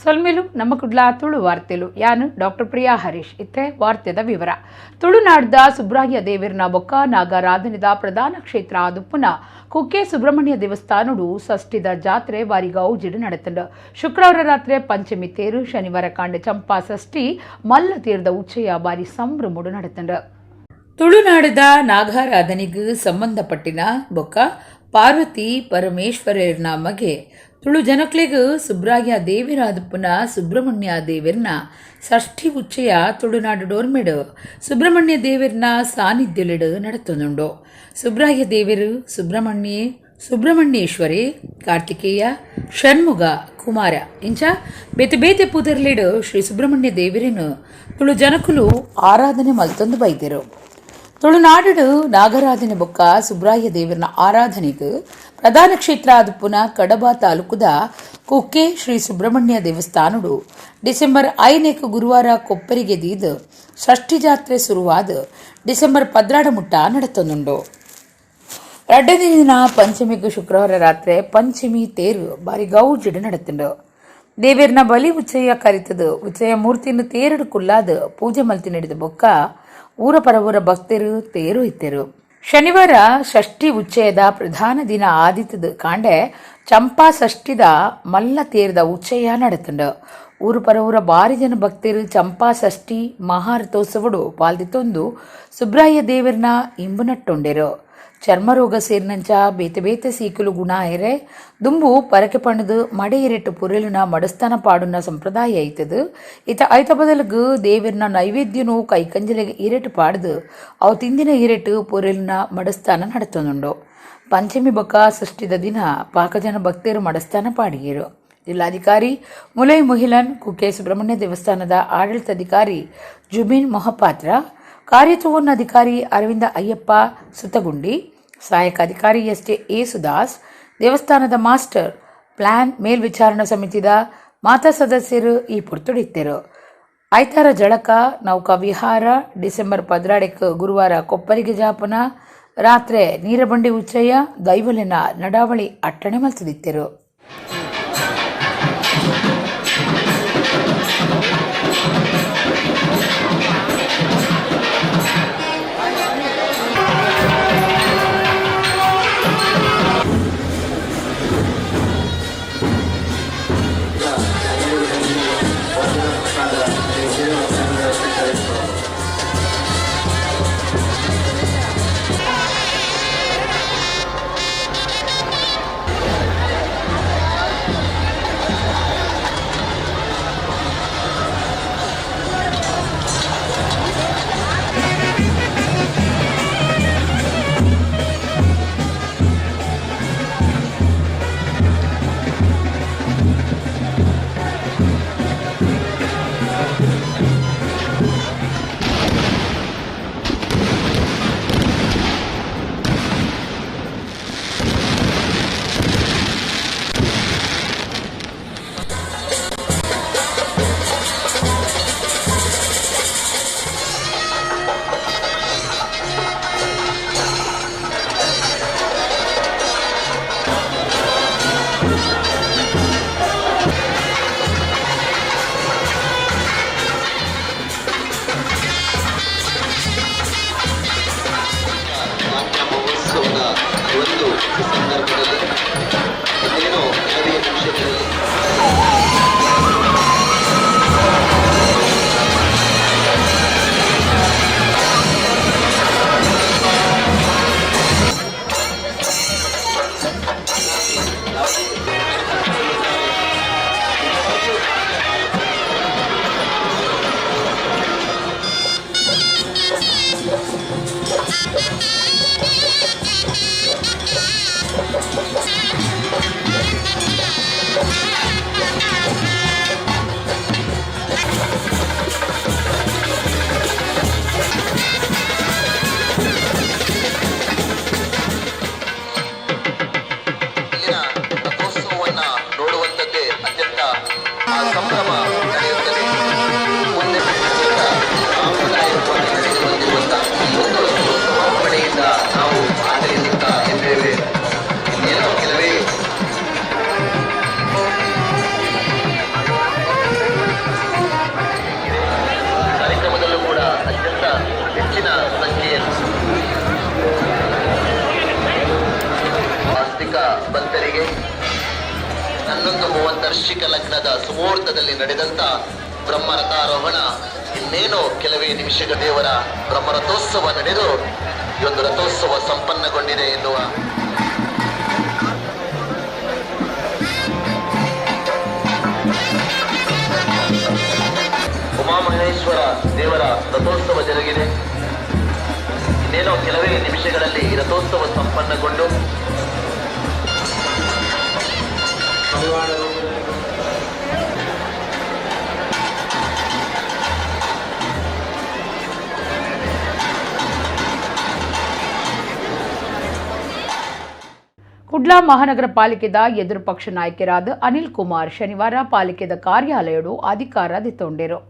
ಸೊಲ್ಮೆಲು ನಮ್ಮ ಕುಡ್ಲ ತುಳು ವಾರ್ತೆಲು. ಯಾನು ಡಾಕ್ಟರ್ ಪ್ರಿಯಾ ಹರೀಶ್. ಇತ್ತೆ ವಾರ್ತೆದ ವಿವರ. ತುಳುನಾಡ್ದ ಸುಬ್ರಾಯ ದೇವಿರ್ನ ಬೊಕ್ಕ ನಾಗಾರಾಧನೆದ ಪ್ರಧಾನ ಕ್ಷೇತ್ರ ಆದುಪ್ಪುನ ಕುಕ್ಕೆ ಸುಬ್ರಹ್ಮಣ್ಯ ದೇವಸ್ಥಾನಡು ಷಷ್ಠಿದ ಜಾತ್ರೆ ಬಾರಿ ಗೌಜಿಡ್ ನಡೆತುಂಡು. ಶುಕ್ರವಾರ ರಾತ್ರಿ ಪಂಚಮಿ ತೇರು, ಶನಿವಾರ ಕಾಂಡೆ ಚಂಪಾ ಷಷ್ಠಿ ಮಲ್ಲ ತೀರ್ದ ಉಚ್ಚಯ ಬಾರಿ ಸಂಭ್ರಮಡು ನಡೆತುಂಡು. ತುಳುನಾಡದ ನಾಗಾರಾಧನೆಗೆ ಸಂಬಂಧಪಟ್ಟಿನ ಬೊಕ್ಕ ಪಾರ್ವತಿ ಪರಮೇಶ್ವರರ್ನ ಮಗೆ ತುಳು ಜನಕ್ಲೆಗ್ ಸುಬ್ರಾಯ ದೇವಿರಾದಪ್ಪನ ಸುಬ್ರಹ್ಮಣ್ಯ ದೇವಿರ್ನ ಷಷ್ಠಿ ಉಚ್ಚಯ ತುಳುನಾಡು ಡೋರ್ಮೆಡು ಸುಬ್ರಹ್ಮಣ್ಯ ದೇವಿರ್ನ ಸಾನ್ನಿಧ್ಯಲೆಡು ನಡತೊಂದುಂಡು. ಸುಬ್ರಾಯ ದೇವರು ಸುಬ್ರಹ್ಮಣ್ಯೇ, ಸುಬ್ರಹ್ಮಣ್ಯೇಶ್ವರಿ, ಕಾರ್ತಿಕೇಯ, ಷಣ್ಮುಗ ಕುಮಾರ ಇಂಚ ಬೇತೆ ಬೇತೆ ಪುದರ್ಲೆಡು ಶ್ರೀ ಸುಬ್ರಹ್ಮಣ್ಯ ದೇವರನ್ನು ತುಳು ಜನಕುಲು ಆರಾಧನೆ ಮಲ್ತೊಂದು ಬೈದೆರು. ತುಳುನಾಡು ನಾಗರಾಧನೆ ಬೊಕ್ಕ ಸುಬ್ರಾಯ ದೇವರನ ಆರಾಧನೆಗೆ ಪ್ರಧಾನ ಕ್ಷೇತ್ರ ಆದುಪ್ಪುನ ಕಡಬ ತಾಲೂಕುದ ಕುಕ್ಕೆ ಶ್ರೀ ಸುಬ್ರಹ್ಮಣ್ಯ ದೇವಸ್ಥಾನಡು ಡಿಸೆಂಬರ್ 5ನೇಕ ಗುರುವಾರ ಕೊಪ್ಪರಿಗೆ ದೀದ್ ಷಷ್ಠಿ ಜಾತ್ರೆ ಶುರುವಾದ ಡಿಸೆಂಬರ್ 12 ಮುಟ್ಟ ನಡತೊಂದುಂಡು. ರಡ್ಡನೇ ದಿನ ಪಂಚಮಿಗೆ ಶುಕ್ರವಾರ ರಾತ್ರಿ ಪಂಚಮಿ ತೇರು ಬಾರಿ ಗೌಜಿಡ್ ನಡತುಂಡು. ದೇವೇರ್ನ ಬಲಿ ಉಚ್ಚಯ ಕರಿತದು ಉಚ್ಚಯ ಮೂರ್ತಿಯನ್ನು ತೇರಡು ಕುಲ್ಲಾದ ಪೂಜೆ ಮಲ್ತಿ ನಡೆದ ಬೊಕ್ಕ ಊರ ಪರವೂರ ಭಕ್ತರು ತೇರು ಇತ್ತೆರು. ಶನಿವಾರ ಷಷ್ಠಿ ಉಚ್ಚಯದ ಪ್ರಧಾನ ದಿನ ಆದಿತ್ತದ ಕಾಂಡೆ ಚಂಪಾ ಷಷ್ಠಿದ ಮಲ್ಲ ತೇರದ ಉಚ್ಚಯ ನಡತುಂಡು. ಊರು ಪರವೂರ ಬಾರಿ ಜನ ಭಕ್ತರು ಚಂಪಾ ಷಷ್ಠಿ ಮಹಾರಥೋತ್ಸವಡು ಪಾಲ್ದಿತ್ತೊಂದು ಸುಬ್ರಾಯ ದೇವರನ್ನ ಇಂಬುನಟ್ಟೊಂಡೆರು. ಚರ್ಮರೋಗ ಸೇರಿನಂಚ ಬೇತೆ ಬೇತೆ ಸೀಕುಲು ಗುಣ ಎರೆ ದುಂಬು ಪರಕೆ ಪಣದು ಮಡೆ ಇರೆಟ್ಟು ಪುರೆಲುನ ಮಡಸ್ಥಾನ ಪಾಡುನ ಸಂಪ್ರದಾಯ ಐತದು. ಇತ ಐತ ಬದಲುಗು ದೇವರ್ನ ನೈವೇದ್ಯನು ಕೈಕಂಜಲೆಗೆ ಇರೆಟ್ಟು ಪಾಡ್ದು ಅವು ತಿಂದಿನ ಇರೆಟ್ಟು ಪುರೆಲುನ ಮಡಸ್ಥಾನ ನಡತೊಂದುಂಡು. ಪಂಚಮಿ ಬೊಕ್ಕ ಷಷ್ಠಿದ ದಿನ ಪಾಕಜನ ಭಕ್ತರು ಮಡಸ್ಥಾನ ಪಾಡಿಯರು. ಜಿಲ್ಲಾಧಿಕಾರಿ ಮುಲೈ ಮುಹಿಲನ್, ಕುಕ್ಕೆ ಸುಬ್ರಹ್ಮಣ್ಯ ದೇವಸ್ಥಾನದ ಆಡಳಿತಾಧಿಕಾರಿ ಜುಬಿನ್ ಮೊಹಪಾತ್ರ, ಕಾರ್ಯತೋವನ್ನ ಅಧಿಕಾರಿ ಅರವಿಂದ ಅಯ್ಯಪ್ಪ ಸುತಗುಂಡಿ, ಸಹಾಯಕ ಅಧಿಕಾರಿ ಎಸ್ ಜೆ ಯೇಸುದಾಸ್, ದೇವಸ್ಥಾನದ ಮಾಸ್ಟರ್ ಪ್ಲಾನ್ ಮೇಲ್ವಿಚಾರಣಾ ಸಮಿತಿದ ಮಾತಾ ಸದಸ್ಯರು ಈ ಪೊರ್ತುಡಿತ್ತೆರು. ಐತಾರ ಜಳಕ, ನೌಕಾ ವಿಹಾರ, ಡಿಸೆಂಬರ್ 12ಕ್ಕೆ ಗುರುವಾರ ಕೊಪ್ಪರಿಗೆ ಜಾಪನ, ರಾತ್ರಿ ನೀರಬಂಡಿ ಉಚ್ಚಯ್ಯ ದೈವಲಿನ ನಡಾವಳಿ ಅಟ್ಟಣೆ ಮಲ್ತದಿತ್ತೆರು. ನಾಟ್ಯ ಮಹೋತ್ಸವದ ಒಂದು ಸಂದರ್ಭದಲ್ಲಿ ಇನ್ನೇನು ಕೆಲವೇ ನಿಮಿಷಗಳಲ್ಲಿ ಇಲ್ಲಿನ ರಥೋತ್ಸವವನ್ನ ನೋಡುವಂಥದ್ದೇ ಅತ್ಯಂತ ಸಂಭ್ರಮ ನಡೆಯುತ್ತದೆ. ಒಂದು ಅತ್ಯಂತ ಸಾಂಪ್ರದಾಯಿಕವಾಗಿ ನಡೆದು ಬಂದಿರುವಂತಹ ಈ ಒಂದು ರಥೋತ್ಸವ ನಾವು ಆಚರಿಸುತ್ತಾ ಇದ್ದೇವೆ. ಇನ್ನೇನು ಕೆಲವೇ ಸುಮುಹೂರ್ತದಲ್ಲಿ ನಡೆದಂತ ಬ್ರಹ್ಮರಥಾರೋಹಣ ಇನ್ನೇನು ಕೆಲವೇ ನಿಮಿಷಗಳ ದೇವರ ಬ್ರಹ್ಮರಥೋತ್ಸವ ನಡೆದು ಈ ಒಂದು ರಥೋತ್ಸವ ಸಂಪನ್ನಗೊಂಡಿದೆ ಎನ್ನುವ ಉಮಾಮಹೇಶ್ವರ ದೇವರ ರಥೋತ್ಸವ ಜರುಗಿದೆ. ಇನ್ನೇನೋ ಕೆಲವೇ ನಿಮಿಷಗಳಲ್ಲಿ ರಥೋತ್ಸವ ಸಂಪನ್ನಗೊಂಡು ಕುಡ್ಲ ಮಹಾನಗರ ಪಾಲಿಕೆದ ಎದುರು ಪಕ್ಷ ನಾಯಕರಾದ ಅನಿಲ್ ಕುಮಾರ್ ಶನಿವಾರ ಪಾಲಿಕೆದ ಕಾರ್ಯಾಲಯಡು ಅಧಿಕಾರ ದಿತ್ತೊಂಡಿರು.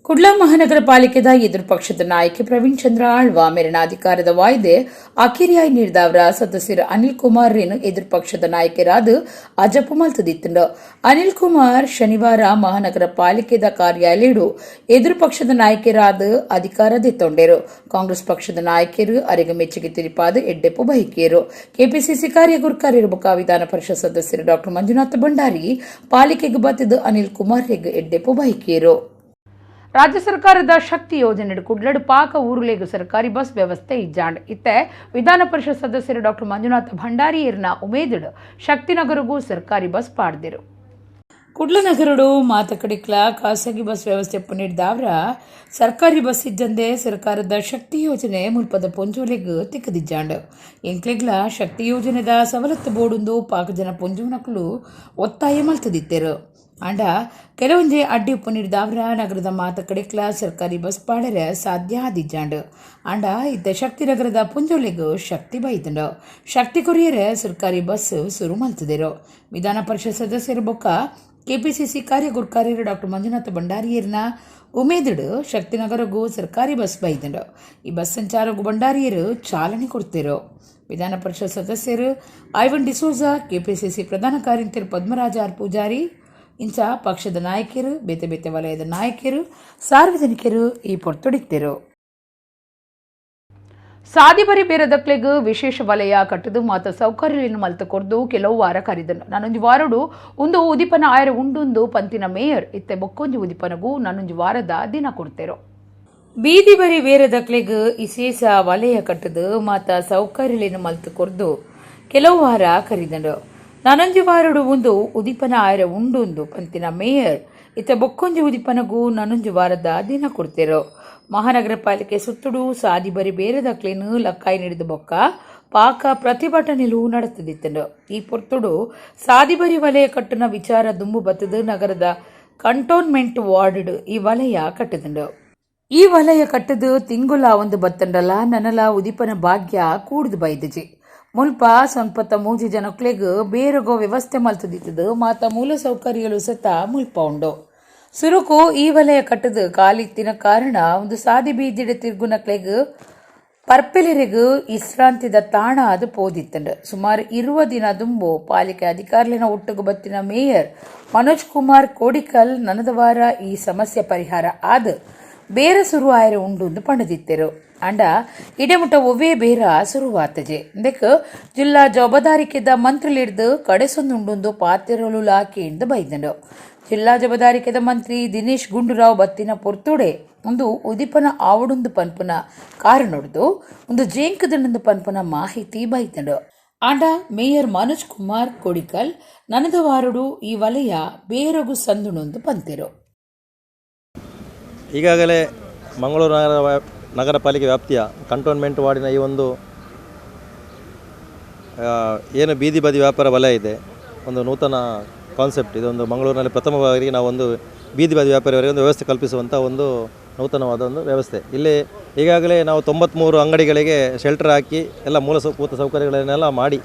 ಕುಡ್ಲ ಮಹಾನಗರ ಪಾಲಿಕೆದ ಎದುರು ಪಕ್ಷದ ನಾಯಕಿ ಪ್ರವೀಣ್ ಚಂದ್ರ ಆಳ್ವಾ ಮೇರಿನ ಅಧಿಕಾರದ ವಾಯ್ದೆ ಅಖಿರಿಯಾಯಿ ನೀಡಿದವರ ಸದಸ್ಯರು ಅನಿಲ್ ಕುಮಾರ್ ರೇನು ಎದುರು ಪಕ್ಷದ ನಾಯಕರಾದ ಅಜಪು ಮಲ್ತದಿತ್ತುಂಡು. ಅನಿಲ್ ಕುಮಾರ್ ಶನಿವಾರ ಮಹಾನಗರ ಪಾಲಿಕೆದ ಕಾರ್ಯಾಲಯಡು ಎದುರು ಪಕ್ಷದ ನಾಯಕರಾದ ಅಧಿಕಾರ ದಿತ್ತೊಂಡೇರು. ಕಾಂಗ್ರೆಸ್ ಪಕ್ಷದ ನಾಯಕರು ಅರೆಗೆ ಮೆಚ್ಚುಗೆ ತಿರಿಪಾದ ಎಡ್ಡೆಪ್ಪು ಬಹಿಕೇರು. ಕೆಪಿಸಿಸಿ ಕಾರ್ಯಗುರ್ಕಾರ್ಯರು ವಿಧಾನ ಪರಿಷತ್ ಸದಸ್ಯರು ಡಾಕ್ಟರ್ ಮಂಜುನಾಥ ಭಂಡಾರಿ ಪಾಲಿಕೆಗೆ ಬತ್ತಿದ್ದು ಅನಿಲ್ ಕುಮಾರ್ ರೆಗ್ ಎಡ್ಡೆಪ್ಪು ಬಹಿಕೇರು. ರಾಜ್ಯ ಸರ್ಕಾರದ ಶಕ್ತಿ ಯೋಜನೆ ಕುಡ್ಲಡು ಪಾಕ ಊರುಲೇಗು ಸರ್ಕಾರಿ ಬಸ್ ವ್ಯವಸ್ಥೆ ಇಜ್ಜಾಂಡ್ ಇತ್ತೆ ವಿಧಾನ ಪರಿಷತ್ ಸದಸ್ಯರು ಡಾಕ್ಟರ್ ಮಂಜುನಾಥ ಭಂಡಾರಿ ಇರ್ನ ಉಮೇದಿಡು ಶಕ್ತಿನಗರಗೂ ಸರ್ಕಾರಿ ಬಸ್ ಪಾಡ್ದಿರು. ಕುಡ್ಲ ನಗರಡು ಮಾತಕಡಿಕ್ಲ ಖಾಸಗಿ ಬಸ್ ವ್ಯವಸ್ಥೆ ಪುನಿಡ್ದಾವ್ರ ಸರ್ಕಾರಿ ಬಸ್ ಇದ್ದಂದೆ ಸರ್ಕಾರದ ಶಕ್ತಿ ಯೋಜನೆ ಮುಲ್ಪದ ಪೊಂಜೋಲೆಗ್ ತಿಕ್ಕದಿಜ್ಜಾಂಡ್. ಎಂಕ್ಲೆಗ್ಲ ಶಕ್ತಿ ಯೋಜನೆದ ಸವಲತ್ತು ಬೋಡುಂದು ಪಾಕ ಜನ ಪೊಂಜೋನಕ್ಲು ಒತ್ತಾಯ ಮಲ್ತದಿತ್ತೆರು. ಆಂಡ ಕೆಲವೊಂಜೆ ಅಡ್ಡಿ ಉಪ್ಪು ನೀಡಿದವರ ನಗರದ ಮಾತ ಕಡೆಕ್ಲ ಸರ್ಕಾರಿ ಬಸ್ ಪಾಡರೆ ಸಾಧ್ಯ ಆದಿಜ್ಜಾಂಡ್. ಆಂಡ ಇತ್ತ ಶಕ್ತಿ ನಗರದ ಪುಂಜೋಲೆಗ್ ಶಕ್ತಿ ಬೈತಂಡು ಶಕ್ತಿ ಕೊರಿಯರೆ ಸರ್ಕಾರಿ ಬಸ್ ಶುರು ಮಲ್ತದಿರು. ವಿಧಾನ ಪರಿಷತ್ ಸದಸ್ಯರು ಬೊಕ್ಕ ಕೆಪಿಸಿಸಿ ಕಾರ್ಯಗುರ್ಕಾರ್ಯರು ಡಾಕ್ಟರ್ ಮಂಜುನಾಥ ಭಂಡಾರಿಯರ್ನ ಉಮೇದಿಡು ಶಕ್ತಿನಗರಗೂ ಸರ್ಕಾರಿ ಬಸ್ ಬೈದಂಡು. ಈ ಬಸ್ ಸಂಚಾರಗೂ ಭಂಡಾರಿಯರು ಚಾಲನೆ ಕೊಡ್ತಿರು. ವಿಧಾನ ಪರಿಷತ್ ಸದಸ್ಯರು ಐವನ್ ಡಿಸೋಜಾ, ಕೆಪಿಸಿಸಿ ಪ್ರಧಾನ ಕಾರ್ಯಂತರು ಪದ್ಮರಾಜ ಆರ್ ಪೂಜಾರಿ ಇಂಚ ಪಕ್ಷದ ನಾಯಕರು, ಬೇತೆ ಬೇತೆ ವಲಯದ ನಾಯಕರು, ಸಾರ್ವಜನಿಕರು ಈ ಪೊರ್ತುಡಿತ್ತಿರು. ಸಾದಿಬರಿ ಬೇರದಕ್ಲೆಗ್ ವಿಶೇಷ ವಲಯ ಕಟ್ಟದು ಮಾತ ಸೌಕರ್ಯಗಳನ್ನು ಮಲ್ತು ಕೊರ್ದು ಕೆಲವು ವಾರ ಕರಿದನು. ನಾನೊಂಜಿ ವಾರಡು ಒಂದು ಉದಿಪನ ಆಯರ ಉಂಡುಂದು ಪಂತಿನ ಮೇಯರ್ ಇತ್ತೆ ಬೊಕ್ಕೊಂಜಿ ಉದಿಪನಗೂ ನಾನೊಂಜಿ ವಾರದ ದಿನ ಕೊಡ್ತೇರೋ. ಬೀದಿ ಬರಿ ಬೇರದಕ್ಲೆಗ್ ವಿಶೇಷ ವಲಯ ಕಟ್ಟದು ಮಾತ ಸೌಕರ್ಯಗಳನ್ನು ಮಲ್ತು ಕೊರ್ದು ಕೆಲವು ವಾರ ಕರಿದನು. ನಾನೊಂಜಿ ವಾರಡು ಒಂದು ಉದಿಪನ ಆಯರ ಉಂಡುಂದು ಪಂತಿನ ಮೇಯರ್ ಇತ್ತ ಬೊಕ್ಕೊಂಜಿ ಉದಿಪನಗೂ ನಾನೊಂಜಿ ವಾರದ ದಿನ ಕೊಡ್ತೇರೋ. ಮಹಾನಗರ ಪಾಲಿಕೆ ಸುತ್ತುಡು ಸಾದಿ ಬರಿ ಬೇರೆದಕ್ಲೇನು ಲಕ್ಕಾಯಿ ನೀಡಿದ ಬೊಕ್ಕ ಪಾಕ ಪ್ರತಿಭಟನೆಲು ನಡೆತದಿತ್ತನು. ಈ ಪೊರ್ತುಡು ಸಾದಿಬರಿ ವಲಯ ಕಟ್ಟುನ ವಿಚಾರ ದುಂಬು ಬತ್ತದು ನಗರದ ಕಂಟೋನ್ಮೆಂಟ್ ವಾರ್ಡ್ ಈ ವಲಯ ಕಟ್ಟದಂಡು. ಈ ವಲಯ ಕಟ್ಟದು ತಿಂಗುಲ ಒಂದು ಬತ್ತಂಡಲ ನನಲ ಉದಿಪನ ಭಾಗ್ಯ ಕೂಡ್ದು ಬೈದಜಿ. ಮುಲ್ಪ ಸೊನ್ಪತ್ತ ಮೂಜಿ ಜನಕ್ಲೆಗ್ ಬೇರಗೋ ವ್ಯವಸ್ಥೆ ಮಲ್ತದಿತ್ತದು ಮಾತ ಮೂಲ ಸೌಕರ್ಯಗಳು ಸತ ಮುಲ್ಪ ಉಂಡು. ಸುರುಕು ಈ ವಲಯ ಕಟ್ಟದು ಕಾಲಿತ್ತಿನ ಕಾರಣ ಒಂದು ಸಾದಿ ಬೀದಿಡ ತಿರ್ಗುನಕ್ಲೆಗ್ ಪರ್ಪೆಲೆರೆಗ್ ವಿಶ್ರಾಂತಿದ ತಾಣ ಅದು ಪೋದಿತ್ತಂಡು. ಸುಮಾರು 20 ದಿನ ದುಂಬು ಪಾಲಿಕೆ ಅಧಿಕಾರಿನ ಒಟ್ಟುಗು ಬತ್ತಿನ ಮೇಯರ್ ಮನೋಜ್ ಕುಮಾರ್ ಕೋಡಿಕಲ್ ನನದ ವಾರ ಈ ಸಮಸ್ಯೆ ಪರಿಹಾರ ಆದ ಬೇರೆ ಸುರು ಆಯರ ಉಂಡು ಪಂಡದಿತ್ತೆರು. ಅಂಡ ಇಡೆಮುಟ ಒವ್ವೇ ಬೇರ ಸುರುವಾತಜೆ. ಇಂದಕ್ಕೆ ಜಿಲ್ಲಾ ಜವಾಬ್ದಾರಿಕೆದ ಮಂತ್ರಿಲಿಡ್ದು ಕಡೆಸೊಂದುಂಡುಂದು ಪಾತಿರಲು ಲಾಕಿ ಬೈದಂಡು. ಜಿಲ್ಲಾ ಜವಾಬ್ದಾರಿಕೆದ ಮಂತ್ರಿ ದಿನೇಶ್ ಗುಂಡೂರಾವ್ ಬತ್ತಿನ ಪೊರ್ತುಡೆ ಒಂದು ಉದಿಪನ ಆವಡುಂದು ಪನ್ಪುನ ಕಾರಣೊಡ್ದು ಒಂದು ಜೇಂಕದಂಡು ಪನ್ಪುನ ಮಾಹಿತಿ ಬೈದಂಡು. ಆಂಡ ಮೇಯರ್ ಮನೋಜ್ ಕುಮಾರ್ ಕೋಡಿಕಲ್ ನನದ ವಾರುಡು ಈ ವಲಯ ಬೇರೊಗು ಸಂದುಣೊಂದು ಪಂತೆರು. ಈಗಾಗಲೇ ಮಂಗಳೂರು ನಗರ ಪಾಲಿಕೆ ವ್ಯಾಪ್ತಿಯ ಕಂಟೋನ್ಮೆಂಟ್ ವಾರ್ಡಿನ ಈ ಒಂದು ಏನು ಬೀದಿ ಬದಿ ವ್ಯಾಪಾರ ವಲಯ ಇದೆ, ಒಂದು ನೂತನ ಕಾನ್ಸೆಪ್ಟ್. ಇದೊಂದು ಮಂಗಳೂರಿನಲ್ಲಿ ಪ್ರಥಮ ಬಾರಿಗೆ ನಾವೊಂದು ಬೀದಿ ಬದಿ ವ್ಯಾಪಾರಿಯವರಿಗೆ ಒಂದು ವ್ಯವಸ್ಥೆ ಕಲ್ಪಿಸುವಂಥ ಒಂದು ನೂತನವಾದ ಒಂದು ವ್ಯವಸ್ಥೆ. ಇಲ್ಲಿ ಈಗಾಗಲೇ ನಾವು 93 ಅಂಗಡಿಗಳಿಗೆ ಶೆಲ್ಟರ್ ಹಾಕಿ ಎಲ್ಲ ಮೂಲಭೂತ ಸೌಕರ್ಯಗಳನ್ನೆಲ್ಲ ಮಾಡಿ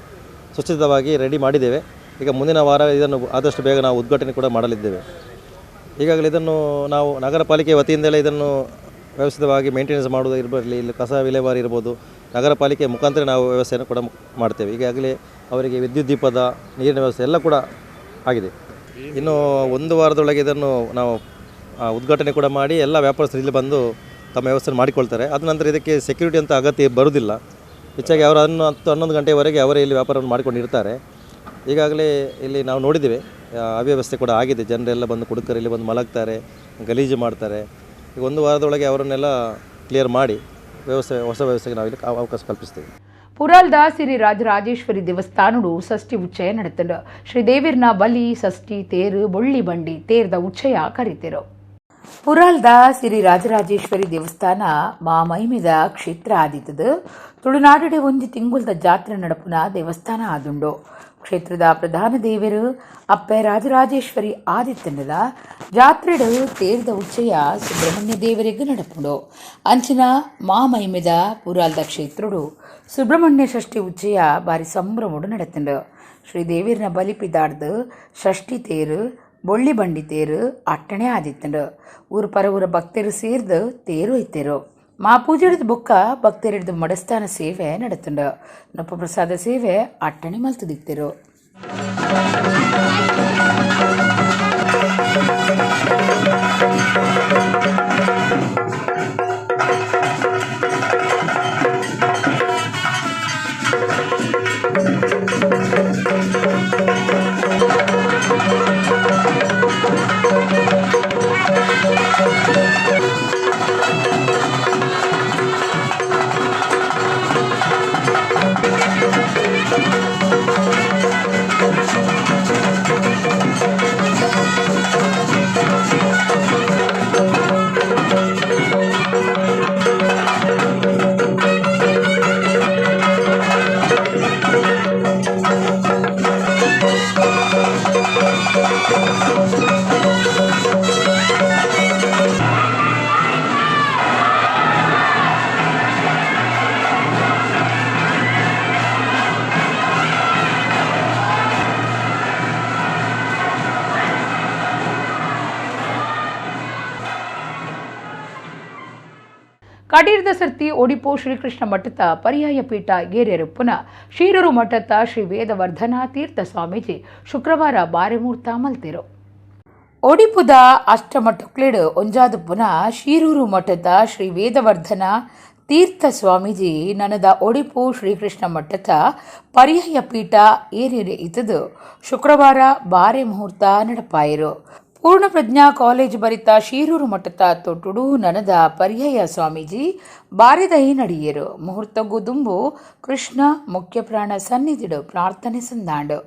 ಸುಸ್ಥಿತವಾಗಿ ರೆಡಿ ಮಾಡಿದ್ದೇವೆ. ಈಗ ಮುಂದಿನ ವಾರ ಇದನ್ನು ಆದಷ್ಟು ಬೇಗ ನಾವು ಉದ್ಘಾಟನೆ ಕೂಡ ಮಾಡಲಿದ್ದೇವೆ. ಈಗಾಗಲೇ ಇದನ್ನು ನಾವು ನಗರ ಪಾಲಿಕೆ ವತಿಯಿಂದಲೇ ಇದನ್ನು ವ್ಯವಸ್ಥಿತವಾಗಿ ಮೇಂಟೆನೆನ್ಸ್ ಮಾಡುವುದು ಇರಲಿ, ಇಲ್ಲಿ ಕಸ ವಿಲೇವಾರಿ ಇರ್ಬೋದು, ನಗರ ಪಾಲಿಕೆ ಮುಖಾಂತರ ನಾವು ವ್ಯವಸ್ಥೆಯನ್ನು ಕೂಡ ಮಾಡ್ತೇವೆ. ಈಗಾಗಲೇ ಅವರಿಗೆ ವಿದ್ಯುತ್ ದೀಪದ ನೀರಿನ ವ್ಯವಸ್ಥೆ ಎಲ್ಲ ಕೂಡ ಆಗಿದೆ. ಇನ್ನು ಒಂದು ವಾರದೊಳಗೆ ಇದನ್ನು ನಾವು ಉದ್ಘಾಟನೆ ಕೂಡ ಮಾಡಿ ಎಲ್ಲ ವ್ಯಾಪಾರಸ್ಥರು ಇಲ್ಲಿ ಬಂದು ತಮ್ಮ ವ್ಯವಸ್ಥೆ ಮಾಡಿಕೊಳ್ತಾರೆ. ಅದ ನಂತರ ಇದಕ್ಕೆ ಸೆಕ್ಯೂರಿಟಿ ಅಂತ ಅಗತ್ಯ ಬರುವುದಿಲ್ಲ. ಹೆಚ್ಚಾಗಿ ಅವರು 10-11 ಗಂಟೆವರೆಗೆ ಅವರೇ ಇಲ್ಲಿ ವ್ಯಾಪಾರವನ್ನು ಮಾಡಿಕೊಂಡಿರ್ತಾರೆ. ಈಗಾಗಲೇ ಇಲ್ಲಿ ನಾವು ನೋಡಿದ್ದೇವೆ, ಅವ್ಯವಸ್ಥೆ ಕೂಡ ಆಗಿದೆ. ಜನರೆಲ್ಲ ಬಂದು ಕುಡುಕರು ಇಲ್ಲಿ ಬಂದು ಮಲಗ್ತಾರೆ, ಗಲೀಜು ಮಾಡ್ತಾರೆ. ಈಗ ಒಂದು ವಾರದೊಳಗೆ ಅವರನ್ನೆಲ್ಲ ಕ್ಲಿಯರ್ ಮಾಡಿ ವ್ಯವಸ್ಥೆ, ಹೊಸ ವ್ಯವಸ್ಥೆಗೆ ನಾವಿಲ್ಲಿ ಅವಕಾಶ ಕಲ್ಪಿಸ್ತೀವಿ. ಪುರಾಲ್ದ ಸಿರಿ ರಾಜರಾಜೇಶ್ವರಿ ದೇವಸ್ಥಾನಡು ಷಷ್ಠಿ ಉಚ್ಚಯ ನಡೆತಂಡು. ಶ್ರೀದೇವಿರ್ನ ಬಲಿ ಷಷ್ಠಿ ತೇರು ಬೊಳ್ಳಿ ಬಂಡಿ ತೇರ್ದ ಉಚ್ಚಯ ಕರೀತಿರು. ಪುರಾಲ್ದ ಸಿರಿ ರಾಜರಾಜೇಶ್ವರಿ ದೇವಸ್ಥಾನ ಮಾಮೈಮಿದ ಕ್ಷೇತ್ರ ಆದಿತ್ತದು. ತುಳುನಾಡುಡೆ ಒಂಜಿ ತಿಂಗುಲ್ದ ಜಾತ್ರೆ ನಡಪುನ ದೇವಸ್ಥಾನ ಆದುಂಡು. ಕ್ಷೇತ್ರದ ಪ್ರಧಾನ ದೇವರು ಅಪ್ಪೆ ರಾಜರಾಜೇಶ್ವರಿ ಆದಿತ್ತಂಡಲ ಜಾತ್ರೆಡು ತೇರ್ದ ಉಚ್ಚಯ ಸುಬ್ರಹ್ಮಣ್ಯ ದೇವರಿಗೆ ನಡಪುಂಡು. ಅಂಚಿನ ಮಾಮೈಮಿದ ಪುರಾಲ್ದ ಕ್ಷೇತ್ರಡು ಸುಬ್ರಹ್ಮಣ್ಯ ಷಷ್ಠಿ ಉಚ್ಚಯ ಬಾರಿ ಸಂಭ್ರಮಡು ನಡತಂಡು. ಶ್ರೀದೇವಿರ್ನ ಬಲಿಪಿದಾಡ್ದು ಷಷ್ಠಿ ತೇರು ಬೊಳ್ಳಿ ಬಂಡಿ ತೇರು ಅಟ್ಟಣೆ ಆದಿತ್ತಂಡು. ಊರು ಪರವೂರ ಭಕ್ತರು ಸೇರ್ದು ತೇರು ಐತೇರು. ಮಾ ಪೂಜೆಡ್ದು ಬೊಕ್ಕ ಭಕ್ತರಿಡ್ದು ಮಡಸ್ಥಾನ ಸೇವೆ ನಡತುಂಡು. ನೊಪ್ಪ ಪ್ರಸಾದ ಸೇವೆ ಅಟ್ಟಣೆ ಮಲ್ತದಿತ್ತೇರು. ಕಡೀರ್ದ ಸರ್ತಿ ಒಡಿಪು ಶ್ರೀಕೃಷ್ಣ ಮಠದ ಪರ್ಯಾಯ ಪೀಠ ಗೇರ್ಯರುಪ್ಪುನ ಶೀರೂರು ಮಠದ ಶ್ರೀ ವೇದವರ್ಧನ ತೀರ್ಥ ಸ್ವಾಮೀಜಿ ಶುಕ್ರವಾರ ಬಾರೆಮೂರ್ತ ಮಲ್ತಿರು. ಒಡಿಪುದ ಅಷ್ಟಮಠಕ್ಲೆಡು ಒಂಜಾದುಪ್ಪುನ ಶೀರೂರು ಮಠದ ಶ್ರೀ ವೇದವರ್ಧನ ತೀರ್ಥ ಸ್ವಾಮೀಜಿ ನನದ ಒಡಿಪು ಶ್ರೀಕೃಷ್ಣ ಮಠದ ಪರ್ಯಾಯ ಪೀಠ ಏರಿಯರೆ ಇತದು ಶುಕ್ರವಾರ ಬಾರೆ ಮುಹೂರ್ತ ನಡಪಾಯಿರು. ಪೂರ್ಣಪ್ರಜ್ಞಾ ಕಾಲೇಜ್ ಬರಿತ ಶೀರೂರು ಮಠದ ತೊಟ್ಟುಡು ನನದ ಪರ್ಯಾಯ ಸ್ವಾಮೀಜಿ ಬಾರಿದೈ ನಡಿಯರು. ಮುಹೂರ್ತಗು ದುಂಬು ಕೃಷ್ಣ ಮುಖ್ಯ ಪ್ರಾಣ ಸನ್ನಿಧಿಡು ಪ್ರಾರ್ಥನೆ ಸಂದಾಂಡು.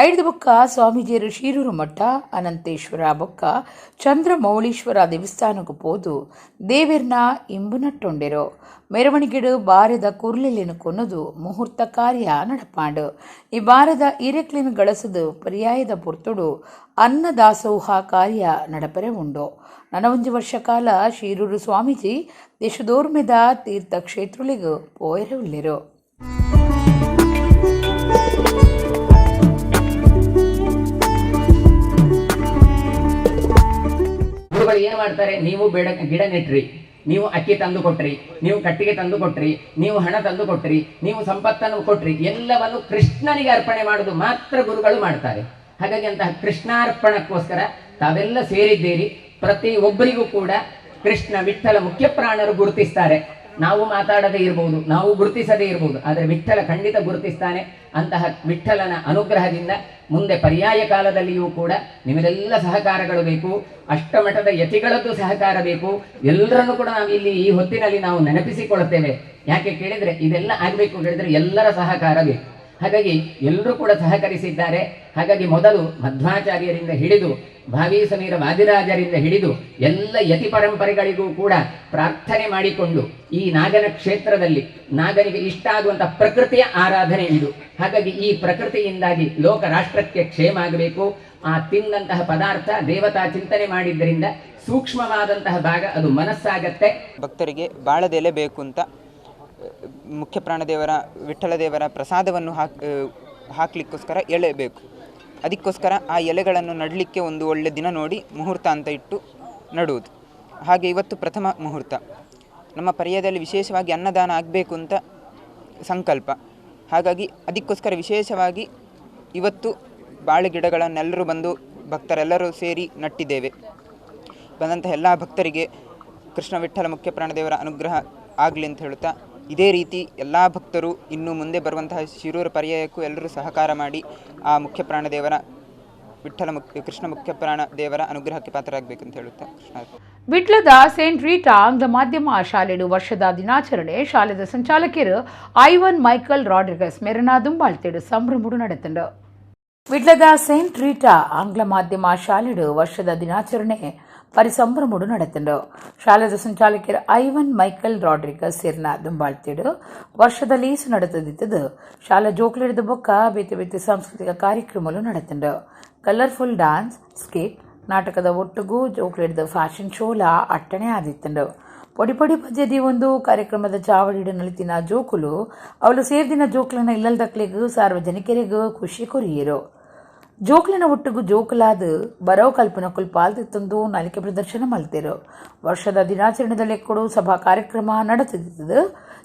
ಐದು ಬೊಕ್ಕ ಸ್ವಾಮೀಜಿಯರು ಶೀರೂರು ಮಠ ಅನಂತೇಶ್ವರ ಬೊಕ್ಕ ಚಂದ್ರಮೌಳೀಶ್ವರ ದೇವಸ್ಥಾನಕ್ಕೂ ಪೋದು ದೇವಿರ್ನ ಇಂಬು ನಟ್ಟೊಂಡೆರು. ಮೆರವಣಿಗೆಡು ಬಾರದ ಕುರ್ಲಿಲಿನ ಕೊನದು ಮುಹೂರ್ತ ಕಾರ್ಯ ನಡಪಾಂಡು. ಈ ಬಾರದ ಇರೆಕ್ಲಿನ ಗಳಸದು ಪರ್ಯಾಯದ ಪೊರ್ತುಡು ಅನ್ನದಾಸೋಹ ಕಾರ್ಯ ನಡಪರೆ ಉಂಡು. ನನೊಂಜಿ ವರ್ಷ ಕಾಲ ಶೀರೂರು ಸ್ವಾಮೀಜಿ ದೇಶದೋರ್ಮೆದ ತೀರ್ಥಕ್ಷೇತ್ರಲಿಗೂ ಪೋಯರೆ ಉಳ್ಳಿರು. ಗುರುಗಳು ಏನು ಮಾಡ್ತಾರೆ? ನೀವು ಬೇಡ ಗಿಡ ನೆಟ್ರಿ, ನೀವು ಅಕ್ಕಿ ತಂದು ಕೊಟ್ರಿ, ನೀವು ಕಟ್ಟಿಗೆ ತಂದು ಕೊಟ್ರಿ, ನೀವು ಹಣ ತಂದು ಕೊಟ್ರಿ, ನೀವು ಸಂಪತ್ತನ್ನು ಕೊಟ್ರಿ, ಎಲ್ಲವನ್ನು ಕೃಷ್ಣನಿಗೆ ಅರ್ಪಣೆ ಮಾಡೋದು ಮಾತ್ರ ಗುರುಗಳು ಮಾಡ್ತಾರೆ. ಹಾಗಾಗಿ ಅಂತಹ ಕೃಷ್ಣಾರ್ಪಣಕ್ಕೋಸ್ಕರ ತಾವೆಲ್ಲ ಸೇರಿದ್ದೀರಿ. ಪ್ರತಿ ಒಬ್ಬರಿಗೂ ಕೂಡ ಕೃಷ್ಣ ವಿಠ್ಠಲ ಮುಖ್ಯ ಪ್ರಾಣರು ಗುರುತಿಸ್ತಾರೆ. ನಾವು ಮಾತಾಡದೇ ಇರ್ಬೋದು, ನಾವು ಗುರುತಿಸದೇ ಇರ್ಬೋದು, ಆದರೆ ವಿಠ್ಠಲ ಖಂಡಿತ ಗುರುತಿಸ್ತಾನೆ. ಅಂತಹ ವಿಠ್ಠಲನ ಅನುಗ್ರಹದಿಂದ ಮುಂದೆ ಪರ್ಯಾಯ ಕಾಲದಲ್ಲಿಯೂ ಕೂಡ ನಿಮಗೆಲ್ಲ ಸಹಕಾರಗಳು ಬೇಕು, ಅಷ್ಟಮಠದ ಯತಿಗಳದ್ದು ಸಹಕಾರ ಬೇಕು. ಎಲ್ಲರನ್ನೂ ಕೂಡ ನಾವು ಇಲ್ಲಿ ಈ ಹೊತ್ತಿನಲ್ಲಿ ನಾವು ನೆನಪಿಸಿಕೊಳ್ಳುತ್ತೇವೆ. ಯಾಕೆ ಕೇಳಿದರೆ ಇದೆಲ್ಲ ಆಗಬೇಕು ಕೇಳಿದರೆ ಎಲ್ಲರ ಸಹಕಾರ ಬೇಕು. ಹಾಗಾಗಿ ಎಲ್ಲರೂ ಕೂಡ ಸಹಕರಿಸಿದ್ದಾರೆ. ಹಾಗಾಗಿ ಮೊದಲು ಮಧ್ವಾಚಾರ್ಯರಿಂದ ಹಿಡಿದು ಭಾವಿ ಸಮೀರ ವಾದಿರಾಜರಿಂದ ಹಿಡಿದು ಎಲ್ಲ ಯತಿ ಪರಂಪರೆಗಳಿಗೂ ಕೂಡ ಪ್ರಾರ್ಥನೆ ಮಾಡಿಕೊಂಡು ಈ ನಾಗನ ಕ್ಷೇತ್ರದಲ್ಲಿ ನಾಗನಿಗೆ ಇಷ್ಟ ಆಗುವಂಥ ಪ್ರಕೃತಿಯ ಆರಾಧನೆ ಇದು. ಹಾಗಾಗಿ ಈ ಪ್ರಕೃತಿಯಿಂದಾಗಿ ಲೋಕ ರಾಷ್ಟ್ರಕ್ಕೆ ಕ್ಷೇಮ ಆಗಬೇಕು. ಆ ತಿಂದಂತಹ ಪದಾರ್ಥ ದೇವತಾ ಚಿಂತನೆ ಮಾಡಿದ್ದರಿಂದ ಸೂಕ್ಷ್ಮವಾದಂತಹ ಭಾಗ ಅದು ಮನಸ್ಸಾಗತ್ತೆ. ಭಕ್ತರಿಗೆ ಬಾಳದೆಲೆ ಬೇಕು ಅಂತ ಮುಖ್ಯ ಪ್ರಾಣದೇವರ ವಿಠ್ಠಲ ದೇವರ ಪ್ರಸಾದವನ್ನು ಹಾಕಲಿಕ್ಕೋಸ್ಕರ ಎಲೆ ಬೇಕು. ಅದಕ್ಕೋಸ್ಕರ ಆ ಎಲೆಗಳನ್ನು ನಡಲಿಕ್ಕೆ ಒಂದು ಒಳ್ಳೆ ದಿನ ನೋಡಿ ಮುಹೂರ್ತ ಅಂತ ಇಟ್ಟು ನಡುವುದು. ಹಾಗೆ ಇವತ್ತು ಪ್ರಥಮ ಮುಹೂರ್ತ. ನಮ್ಮ ಪರ್ಯಾಯದಲ್ಲಿ ವಿಶೇಷವಾಗಿ ಅನ್ನದಾನ ಆಗಬೇಕು ಅಂತ ಸಂಕಲ್ಪ. ಹಾಗಾಗಿ ಅದಕ್ಕೋಸ್ಕರ ವಿಶೇಷವಾಗಿ ಇವತ್ತು ಬಾಳೆ ಗಿಡಗಳನ್ನೆಲ್ಲರೂ ಬಂದು ಭಕ್ತರೆಲ್ಲರೂ ಸೇರಿ ನಟ್ಟಿದ್ದೇವೆ. ಬಂದಂತಹ ಎಲ್ಲ ಭಕ್ತರಿಗೆ ಕೃಷ್ಣ ವಿಠ್ಠಲ ಮುಖ್ಯ ಪ್ರಾಣದೇವರ ಅನುಗ್ರಹ ಆಗಲಿ ಅಂತ ಹೇಳುತ್ತಾ ಇದೇ ರೀತಿ ಎಲ್ಲ ಭಕ್ತರು ಇನ್ನು ಮುಂದೆ ಬರುವಂತಹ ಶಿರೂರು ಪರ್ಯಾಯಕ್ಕೂ ಎಲ್ಲರೂ ಸಹಕಾರ ಮಾಡಿ ಆ ಮುಖ್ಯ ಪ್ರಾಣದೇವರ ವಿಠ್ಠಲ ಕೃಷ್ಣ ಮುಖ್ಯ ಪ್ರಾಣ ದೇವರ ಅನುಗ್ರಹಕ್ಕೆ ಪಾತ್ರರಾಗಬೇಕಂತ ಹೇಳುತ್ತಾ ಕೃಷ್ಣ. ವಿಟ್ಲದ ಸೇಂಟ್ ರೀಟಾ ಆಂಗ್ಲ ಮಾಧ್ಯಮ ಶಾಲೆಡು ವರ್ಷದ ದಿನಾಚರಣೆ ಶಾಲೆದ ಸಂಚಾಲಕರು ಐವನ್ ಮೈಕಲ್ ರಾಡ್ರಿಗಸ್ ಮೆರನಾ ದುಂಬಾಳ್ತೇಡು ಸಂಭ್ರಮಡು ನಡೆತಂಡು. ವಿಟ್ಲದ ಸೇಂಟ್ ರೀಟಾ ಆಂಗ್ಲ ಮಾಧ್ಯಮ ಶಾಲೆಡು ವರ್ಷದ ದಿನಾಚರಣೆ ಪರಿಸಂಭ್ರಮಡು ನಡೆತಂಡು. ಶಾಲೆದ ಸಂಚಾಲಕರು ಐವನ್ ಮೈಕಲ್ ರಾಡ್ರಿಗಸ್ ಸೇರ್ನ ದುಂಬಾಳ್ತೇಡು ವರ್ಷದ ಲೀಸು ನಡೆತದಿತ್ತದು. ಶಾಲಾ ಜೋಕ್ಲಿಡಿದ ಬೊಕ್ಕ ಬೇತೆ ಬೇತೆ ಸಾಂಸ್ಕೃತಿಕ ಕಾರ್ಯಕ್ರಮಲು ನಡೆತಂಡು. ಕಲರ್ಫುಲ್ ಡಾನ್ಸ್, ಸ್ಕಿಟ್, ನಾಟಕದ ಒಟ್ಟುಗೂ ಜೋಕ್ಲಿಡಿದ ಫ್ಯಾಷನ್ ಶೋಲ ಅಟ್ಟಣೆ ಆದಿತ್ತಂಡು. ಪೊಡಿ ಪೊಡಿ ಪದ್ಯದಿ ಒಂದು ಕಾರ್ಯಕ್ರಮದ ಚಾವಡಿಡು ನಲಿತಿನ ಜೋಕುಲು ಅವಳು ಸೇರ್ದಿನ ಜೋಕ್ಲನ ಇಲ್ಲಲ್ದಕ್ಲೆಗು ಸಾರ್ವಜನಿಕರಿಗೂ ಖುಷಿ ಕೊರಿಯರು. ಜೋಕ್ಲಿನ ಒಟ್ಟುಗು ಜೋಕುಲಾದ ಬರವ್ ಕಲ್ಪನಕುಲ್ ಪಾಲ್ತಿತ್ತೊಂದು ನಲಿಕೆ ಪ್ರದರ್ಶನ ಮಲ್ತಿರು. ವರ್ಷದ ದಿನಾಚರಣೆದಲ್ಲಿ ಕೊಡು ಸಭಾ ಕಾರ್ಯಕ್ರಮ ನಡೆತಿದ್ದದು.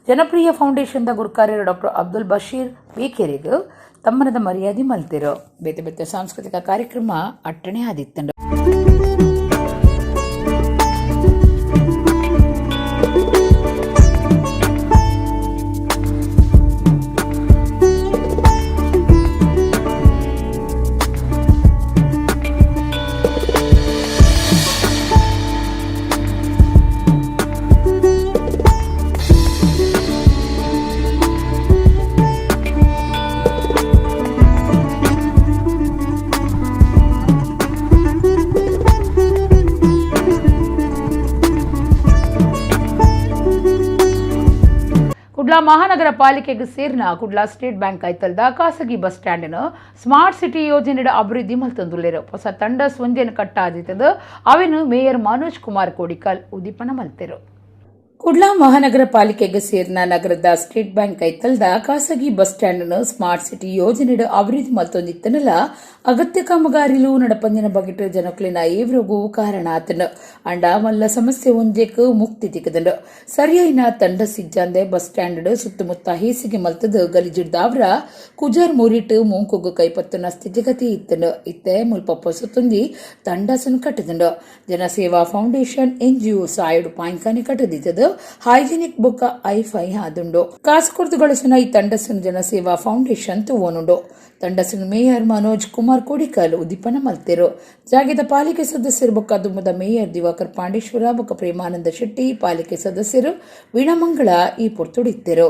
ಜನಪ್ರಿಯ ಫೌಂಡೇಶನ್ದ ಗುರುಕಾರ್ಯರು ಡಾಕ್ಟರ್ ಅಬ್ದುಲ್ ಬಶೀರ್ ಬೇಕೆರೆಗ್ ತಮ್ಮನದ ಮರ್ಯಾದೆ ಮಲ್ತಿರು. ಬೇತೆ ಬೇತೆ ಸಾಂಸ್ಕೃತಿಕ ಕಾರ್ಯಕ್ರಮ ಅಟ್ಟಣೆ ಆದಿತ್ತಂಡು. ಕುಡ್ಲಾ ಮಹಾನಗರ ಪಾಲಿಕೆಗೆ ಸೇರಿನ ಕುಡ್ಲಾ ಸ್ಟೇಟ್ ಬ್ಯಾಂಕ್ ಐತಲ್ದ ಖಾಸಗಿ ಬಸ್ ಸ್ಟ್ಯಾಂಡ್ನ ಸ್ಮಾರ್ಟ್ ಸಿಟಿ ಯೋಜನೆಯ ಅಭಿವೃದ್ಧಿ ಮಲ್ತಂದುಲ್ಲೇರು. ಹೊಸ ತಂಡ ಸ್ವಂಜೆನ ಕಟ್ಟಾದಿತ್ತದು. ಅವೆನು ಮೇಯರ್ ಮನೋಜ್ ಕುಮಾರ್ ಕೋಡಿಕಲ್ ಉದ್ದೀಪನ ಮಲ್ತೆರು. ಕುಡ್ಲಾ ಮಹಾನಗರ ಪಾಲಿಕೆಗೆ ಸೇರಿನ ನಗರದ ಸ್ಟೇಟ್ ಬ್ಯಾಂಕ್ ಐತಲ್ದ ಖಾಸಗಿ ಬಸ್ ಸ್ಟ್ಯಾಂಡ್ನ ಸ್ಮಾರ್ಟ್ ಸಿಟಿ ಯೋಜನೆಯ ಅಭಿವೃದ್ಧಿ ಮಲ್ತೊಂದಿತ್ತನಲ್ಲ ಅಗತ್ಯ ಕಾಮಗಾರಿಲು ನಡಪಂದಿನ ಬಗೆಟ್ ಜನಕ್ಲಿನ ಏವ್ರಿಗೂ ಕಾರಣ ಆತನು. ಅಂಡ ಮಲ್ಲ ಸಮಸ್ಯೆ ಒಂಜೆಕ್ ಮುಕ್ತಿ ತಿಕ್ಕದಂಡು. ಸರಿಯಾಯಿನ ತಂಡ ಸಿಜ್ಜಾಂದೆ ಬಸ್ ಸ್ಟ್ಯಾಂಡ್ ಸುತ್ತಮುತ್ತ ಹೇಸಿಗೆ ಮಲ್ತದ ಗಲಿಜಿಡ್ದಾವ್ರ ಕುಜಾರ್ ಮೂರಿಟ್ಟು ಮೂಂಕುಗು ಕೈಪತ್ತುನ ಸ್ಥಿತಿಗತಿ ಇತ್ತನು. ಇತ್ತೆ ಮುಲ್ಪ ಪೊಸತೊಂದಿ ತಂಡಸನ್ ಕಟ್ಟದಂಡು. ಜನಸೇವಾ ಫೌಂಡೇಶನ್ ಎನ್ಜಿಒ ಸಾಯುಡು ಪಾಯಿಂಕಾನಿ ಕಟ್ಟದಿತ್ತದು. ಹೈಜಿನಿಕ್ ಬೊಕ್ಕ ಐಫೈ ಆದುಂಡು. ಕಾಸು ಕೊರ್ದು ಗಳಿಸುನ ಈ ತಂಡಸನ್ ಜನಸೇವಾ ಫೌಂಡೇಶನ್ ತೂವೊನುಂಡು. ತಂಡಸನ್ ಮೇಯರ್ ಮನೋಜ್ ಕುಮಾರ್ ಕೋಡಿಕಲ್ ಉದ್ದೀಪನ ಮಲ್ತೆರು. ಜಾಗೆದ ಪಾಲಿಕೆ ಸದಸ್ಯರು ಬೊಕ್ಕ ದುಮ್ಮದ ಮೇಯರ್ ದಿವಾಕರ್ ಪಾಂಡೇಶ್ವರ ಬೊಕ್ಕ ಪ್ರೇಮಾನಂದ ಶೆಟ್ಟಿ, ಪಾಲಿಕೆ ಸದಸ್ಯರು ವೀಣಾಮಂಗಳ ಈ ಪೊರ್ತುಡಿತ್ತೆರು.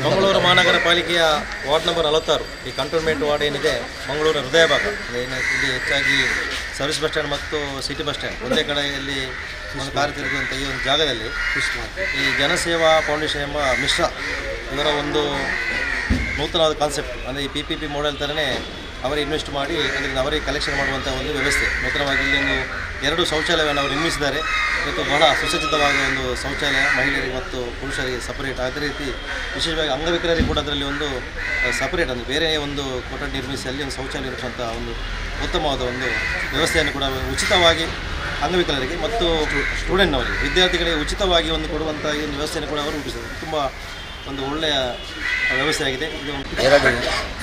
ಮಂಗಳೂರು ಮಹಾನಗರ ಪಾಲಿಕೆಯ ವಾರ್ಡ್ ನಂಬರ್ 46, ಈ ಕಂಟೋನ್ಮೆಂಟ್ ವಾರ್ಡ್ ಏನಿದೆ, ಮಂಗಳೂರಿನ ಹೃದಯ ಭಾಗ. ಏನು ಇಲ್ಲಿ ಹೆಚ್ಚಾಗಿ ಸರ್ವಿಸ್ ಬಸ್ ಸ್ಟ್ಯಾಂಡ್ ಮತ್ತು ಸಿಟಿ ಬಸ್ ಸ್ಟ್ಯಾಂಡ್ ಒಂದೇ ಕಡೆಯಲ್ಲಿ ಒಂದು ಕಾರ್ಯ ತಿರುಗುವಂಥ ಈ ಒಂದು ಜಾಗದಲ್ಲಿ ಈ ಜನಸೇವಾ ಫೌಂಡೇಶನ್ ಎಂಬ ಮಿಶ್ರ ಇವರ ಒಂದು ನೂತನವಾದ ಕಾನ್ಸೆಪ್ಟ್, ಅಂದರೆ ಈ PPP model ಥರನೇ ಅವರೇ ಇನ್ವೆಸ್ಟ್ ಮಾಡಿ ಅದರಿಂದ ಅವರೇ ಕಲೆಕ್ಷನ್ ಮಾಡುವಂಥ ಒಂದು ವ್ಯವಸ್ಥೆ. ನೂತನವಾಗಿ ಇಲ್ಲಿ ಒಂದು 2 ಶೌಚಾಲಯವನ್ನು ಅವರು ನಿರ್ಮಿಸಿದ್ದಾರೆ. ಇವತ್ತು ಬಹಳ ಸುಸಜ್ಜಿತವಾದ ಒಂದು ಶೌಚಾಲಯ, ಮಹಿಳೆಯರಿಗೆ ಮತ್ತು ಪುರುಷರಿಗೆ ಸಪರೇಟ್. ಅದೇ ರೀತಿ ವಿಶೇಷವಾಗಿ ಅಂಗವಿಕಲರಿಗೆ ಕೂಡ ಅದರಲ್ಲಿ ಒಂದು ಸಪರೇಟ್, ಅಂದರೆ ಬೇರೆ ಒಂದು ಕೊಠಡಿ ನಿರ್ಮಿಸಿ ಅಲ್ಲಿ ಒಂದು ಶೌಚಾಲಯ ನಿರ್ಮಿಸುವಂಥ ಒಂದು ಉತ್ತಮವಾದ ಒಂದು ವ್ಯವಸ್ಥೆಯನ್ನು ಕೂಡ ಉಚಿತವಾಗಿ ಅಂಗವಿಕಲರಿಗೆ ಮತ್ತು ಸ್ಟೂಡೆಂಟ್ನವರಿಗೆ, ವಿದ್ಯಾರ್ಥಿಗಳಿಗೆ ಉಚಿತವಾಗಿ ಒಂದು ಕೊಡುವಂಥ ಈ ಒಂದು ವ್ಯವಸ್ಥೆಯನ್ನು ಕೂಡ ಅವರು ರೂಪಿಸಿದ್ದಾರೆ. ತುಂಬ ಒಂದು ಒಳ್ಳೆಯ ವ್ಯವಸ್ಥೆಯಾಗಿದೆ ಇದು. 2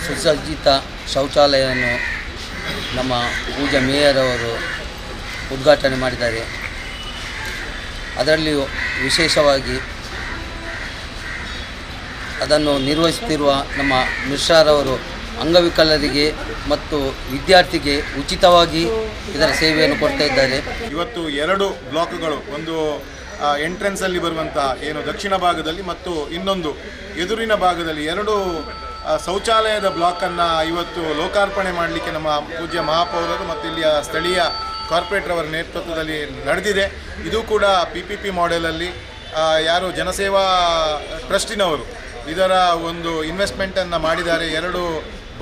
ಸುಸಜ್ಜಿತ ಶೌಚಾಲಯವನ್ನು ನಮ್ಮ ಪೂಜ್ಯ ಮೇಯರ್ ಅವರು ಉದ್ಘಾಟನೆ ಮಾಡಿದ್ದಾರೆ. ಅದರಲ್ಲಿಯೂ ವಿಶೇಷವಾಗಿ ಅದನ್ನು ನಿರ್ವಹಿಸುತ್ತಿರುವ ನಮ್ಮ ಮಿಶ್ರಾರವರು ಅಂಗವಿಕಲರಿಗೆ ಮತ್ತು ವಿದ್ಯಾರ್ಥಿಗೆ ಉಚಿತವಾಗಿ ಇದರ ಸೇವೆಯನ್ನು ಕೊಡ್ತಾ ಇದ್ದಾರೆ. ಇವತ್ತು 2 ಬ್ಲಾಕ್ಗಳು, ಒಂದು ಎಂಟ್ರೆನ್ಸಲ್ಲಿ ಬರುವಂತಹ ಏನು ದಕ್ಷಿಣ ಭಾಗದಲ್ಲಿ ಮತ್ತು ಇನ್ನೊಂದು ಎದುರಿನ ಭಾಗದಲ್ಲಿ 2 ಶೌಚಾಲಯದ ಬ್ಲಾಕನ್ನು ಇವತ್ತು ಲೋಕಾರ್ಪಣೆ ಮಾಡಲಿಕ್ಕೆ ನಮ್ಮ ಪೂಜ್ಯ ಮಹಾಪೌರರು ಮತ್ತು ಇಲ್ಲಿಯ ಸ್ಥಳೀಯ ಕಾರ್ಪೊರೇಟರ್ ಅವರ ನೇತೃತ್ವದಲ್ಲಿ ನಡೆದಿದೆ. ಇದು ಕೂಡ PPP ಮಾಡೆಲಲ್ಲಿ ಯಾರು ಜನಸೇವಾ ಟ್ರಸ್ಟಿನವರು ಇದರ ಒಂದು ಇನ್ವೆಸ್ಟ್ಮೆಂಟನ್ನು ಮಾಡಿದ್ದಾರೆ. 2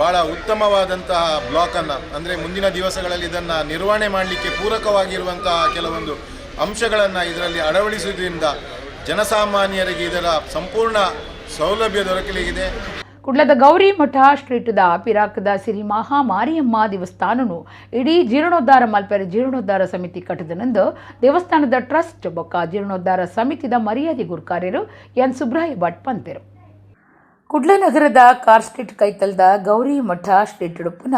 ಭಾಳ ಉತ್ತಮವಾದಂತಹ ಬ್ಲಾಕನ್ನು, ಅಂದರೆ ಮುಂದಿನ ದಿವಸಗಳಲ್ಲಿ ಇದನ್ನು ನಿರ್ವಹಣೆ ಮಾಡಲಿಕ್ಕೆ ಪೂರಕವಾಗಿರುವಂತಹ ಕೆಲವೊಂದು ಅಂಶಗಳನ್ನು ಇದರಲ್ಲಿ ಅಳವಡಿಸುವುದರಿಂದ ಜನಸಾಮಾನ್ಯರಿಗೆ ಇದರ ಸಂಪೂರ್ಣ ಸೌಲಭ್ಯ ದೊರಕಲಿದೆ. ಕುಡ್ಲದ ಗೌರಿ ಮಠ ಸ್ಟ್ರೀಟ್ದ ಪಿರಾಕದ ಸಿರಿ ಮಹಾ ಮಾರಿಯಮ್ಮ ದೇವಸ್ಥಾನನು ಇಡೀ ಜೀರ್ಣೋದ್ಧಾರ ಮಲ್ಪೆರೆ ಜೀರ್ಣೋದ್ಧಾರ ಸಮಿತಿ ಕಟ್ಟದನೆಂದು ದೇವಸ್ಥಾನದ ಟ್ರಸ್ಟ್ ಬೊಕ್ಕ ಜೀರ್ಣೋದ್ಧಾರ ಸಮಿತಿದ ಮರ್ಯಾದೆ ಗುರ್ಕಾರ್ಯರು ಎನ್ ಸುಬ್ರಾಯ ಭಟ್ ಪಂತೆರು. ಕುಡ್ಲ ನಗರದ ಕಾರ್ ಸ್ಟ್ರೀಟ್ ಕೈತಲ್ದ ಗೌರಿ ಮಠ ಸ್ಟ್ರೀಟ್ ಉಡುಪುನ